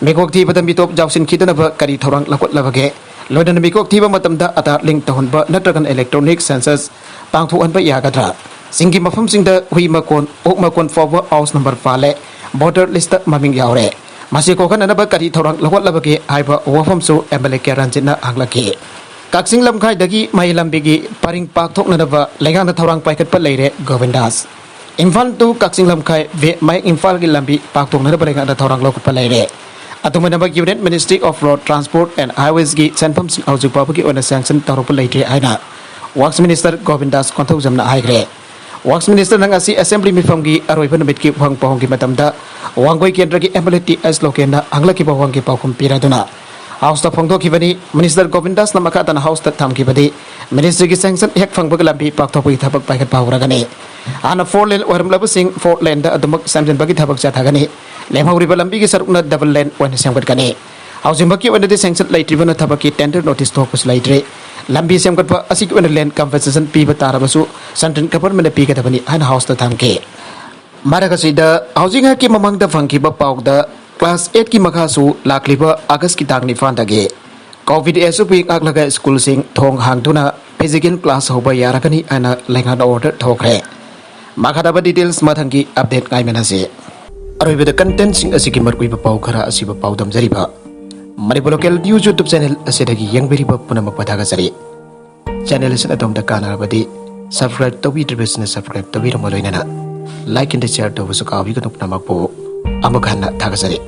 ꯃꯤꯀꯣꯛ ꯊꯤꯕꯗ ꯃꯤꯇꯣꯞ ꯌꯥꯎꯁꯤꯟꯈꯤꯗꯅꯕ ꯀꯔꯤ ꯊꯧꯔꯥꯡ ꯂꯧꯈꯠꯂꯕꯒꯦ? ꯂꯣꯏꯅꯅ ꯃꯤꯀꯣꯛ ꯊꯤꯕ ꯃꯇꯝꯗ Aadhaar link ꯇꯧꯍꯟꯕ ꯅꯠꯇ꯭ꯔꯒꯅ electronic census ꯄꯥꯡꯊꯣꯛꯍꯟꯕ ꯌꯥꯒꯗ꯭ꯔꯥ? ꯆꯤꯡꯒꯤ ꯃꯐꯝꯁꯤꯡꯗ ꯍꯨꯏ ꯃꯀꯣꯟ, ꯑꯣꯛ ꯃꯀꯣꯟ ꯐꯥꯎꯕ house number ꯄꯥꯜꯂꯦ, voter list ꯇ ꯃꯃꯤꯡ ꯌꯥꯎꯔꯦ꯫ ꯃꯁꯤ ꯀꯣꯛꯍꯟꯅꯅꯕ ꯀꯔꯤ ꯊꯧꯔꯥꯡ ꯂꯧꯈꯠꯂꯕꯒꯦ ꯍꯥꯏꯕ ꯋꯥꯐꯝꯁꯨ MLA ꯀꯦ ꯔꯟꯖꯤꯠꯅ ꯍꯪꯂꯛꯈꯤ꯫ ꯀꯛꯆꯤꯡ ꯂꯝꯈꯥꯏꯗꯒꯤ ꯃꯍꯩ ꯂꯝꯕꯤꯒꯤ ꯄꯔꯤꯡ ꯄꯥꯛꯊꯣꯛꯅꯅꯕ ꯂꯩꯉꯥꯛꯅ ꯊꯧꯔꯥꯡ ꯄꯥꯏꯈꯠꯄ ꯂꯩꯔꯦ, ꯒꯣꯕꯤꯟꯗꯥꯁ꯫ ꯏꯝꯐꯥꯜ to ꯀꯛꯆꯤꯡ ꯂꯝꯈꯥꯏ ꯃꯌꯥꯏ ꯏꯝꯐꯥꯜꯒꯤ ꯂꯝꯕꯤ ꯄꯥꯛꯊꯣꯛꯅꯅꯕ ꯂꯩꯉꯥꯛꯅ ꯊꯧꯔꯥꯡ ꯂꯧꯈꯠꯄ ꯂꯩꯔꯦ꯫ ꯑꯗꯨꯃꯥꯏꯅꯃꯛ Union Ministry of Road Transport and Highways ꯀꯤ ꯁꯦꯟꯐꯝꯁꯤꯡ ꯍꯧꯖꯤꯛ ꯐꯥꯎꯕꯒꯤ ꯑꯣꯏꯅ sanction ꯇꯧꯔꯛꯄ ꯂꯩꯇ꯭ꯔꯤ ꯍꯥꯏꯅ Works Minister ꯒꯣꯕꯤꯟꯗꯥꯁ ꯀꯣꯟꯊꯧꯖꯝꯅ ꯍꯥꯏꯈ꯭ꯔꯦ꯫ Works Minister ꯅ ꯉꯁꯤ assembly ꯃꯤꯐꯝꯒꯤ ꯑꯔꯣꯏꯕ ꯅꯨꯃꯤꯠꯀꯤ ꯋꯥꯍꯪ ꯄꯥꯎꯍꯪꯒꯤ ꯃꯇꯝꯗ ꯋꯥꯡꯒꯣꯏ ꯀꯦꯟꯗ꯭ꯔꯒꯤ MLA ꯇꯤ ꯑꯦꯁ ꯂꯣꯀꯦꯟꯅ ꯍꯪꯂꯛꯈꯤꯕ ꯋꯥꯍꯪꯒꯤ ꯄꯥꯎꯈꯨꯝ ꯄꯤꯔꯗꯨꯅ House ꯇ ꯐꯣꯡꯗꯣꯛꯈꯤꯕꯅꯤ꯫ Minister ꯒꯣꯕꯤꯟꯗꯥꯁꯅ ꯃꯈꯥ ꯇꯥꯅ House ꯇ ꯊꯝꯈꯤꯕꯗꯤ Ministry ꯒꯤ sanction ꯍꯦꯛ ꯐꯪꯕꯒ ꯂꯝꯕꯤ ꯄꯥꯛꯊꯣꯛꯄꯒꯤ ꯊꯕꯛ ꯄꯥꯏꯈꯠꯄ ꯍꯧꯔꯒꯅꯤ꯫ ꯍꯥꯟꯅ four lane ꯑꯣꯏꯔꯝꯂꯕꯁꯤꯡ four lane ꯗ ꯑꯗꯨꯃꯛ ꯁꯦꯝꯖꯤꯟꯕꯒꯤ ꯊꯕꯛ ꯆꯠꯊꯒꯅꯤ꯫ ꯂꯦꯝꯍꯧꯔꯤꯕ ꯂꯝꯕꯤꯒꯤ ꯁꯔꯨꯛꯅ double lane ꯑꯣꯏꯅ ꯁꯦꯝꯒꯠꯀꯅꯤ꯫ ꯍꯧꯖꯤꯛꯃꯛꯀꯤ ꯑꯣꯏꯅꯗꯤ sanction ꯂꯩꯇ꯭ꯔꯤꯕꯅ ꯊꯕꯛꯀꯤ tender notice ꯊꯣꯛꯄꯁꯨ ꯂꯩꯇ꯭ꯔꯤ꯫ ꯂꯝꯕꯤ ꯁꯦꯝꯒꯠꯄ ꯑꯁꯤꯒꯤ ꯑꯣꯏꯅ land compensation ꯄꯤꯕ ꯇꯥꯔꯕꯁꯨ central government ꯅ ꯄꯤꯒꯗꯕꯅꯤ ꯍꯥꯏꯅ House ꯇ ꯊꯝꯈꯤ꯫ ꯃꯔꯛ ꯑꯁꯤꯗ ꯍꯧꯖꯤꯛ ꯉꯥꯏꯍꯥꯛꯀꯤ ꯃꯃꯥꯡꯗ ꯐꯪꯈꯤꯕ ꯄꯥꯎꯗ class eight ꯀꯤ ꯃꯈꯥꯁꯨ ꯂꯥꯛꯂꯤꯕ August ꯀꯤ ꯇꯥꯡ ꯅꯤꯄꯥꯟꯗꯒꯤ COVID S O P ꯉꯥꯛꯂꯒ school ꯁꯤꯡ ꯊꯣꯡ ꯍꯥꯡꯗꯨꯅ physical class ꯍꯧꯕ ꯌꯥꯔꯒꯅꯤ ꯍꯥꯏꯅ ꯂꯩꯉꯥꯛꯅ order ꯊꯣꯛꯈ꯭ꯔꯦ꯫ ꯃꯈꯥ ꯇꯥꯕ details ꯃꯊꯪꯒꯤ update ꯉꯥꯏꯃꯤꯟꯅꯁꯤ꯫ ꯑꯔꯣꯏꯕꯗ content ꯁꯤꯡ ꯑꯁꯤꯒꯤ ꯃꯔꯨꯑꯣꯏꯕ ꯄꯥꯎ ꯈꯔ ꯑꯁꯤꯕꯨ ꯄꯥꯎꯗꯝꯖꯔꯤꯕ Manipur Local News YouTube channel ꯑꯁꯤꯗꯒꯤ ꯌꯦꯡꯕꯤꯔꯤꯕ ꯄꯨꯝꯅꯃꯛꯄꯨ ꯊꯥꯒꯠꯆꯔꯤ꯫ Channel ꯑꯁꯤꯅ ꯑꯗꯣꯝꯗ ꯀꯥꯟꯅꯔꯕꯗꯤ subscribe ꯇꯧꯕꯤꯗ꯭ꯔꯤꯕꯁꯤꯡꯅ subscribe ꯇꯧꯕꯤꯔꯝꯃꯨ, ꯂꯣꯏꯅꯅ Like and share ꯇꯧꯕꯁꯨ ꯀꯥꯎꯕꯤꯒꯅꯨ꯫ ꯄꯨꯝꯅꯃꯛꯄꯨ ꯑꯃꯨꯛ ꯍꯟꯅ ꯊꯥꯒꯠꯆꯔꯤ꯫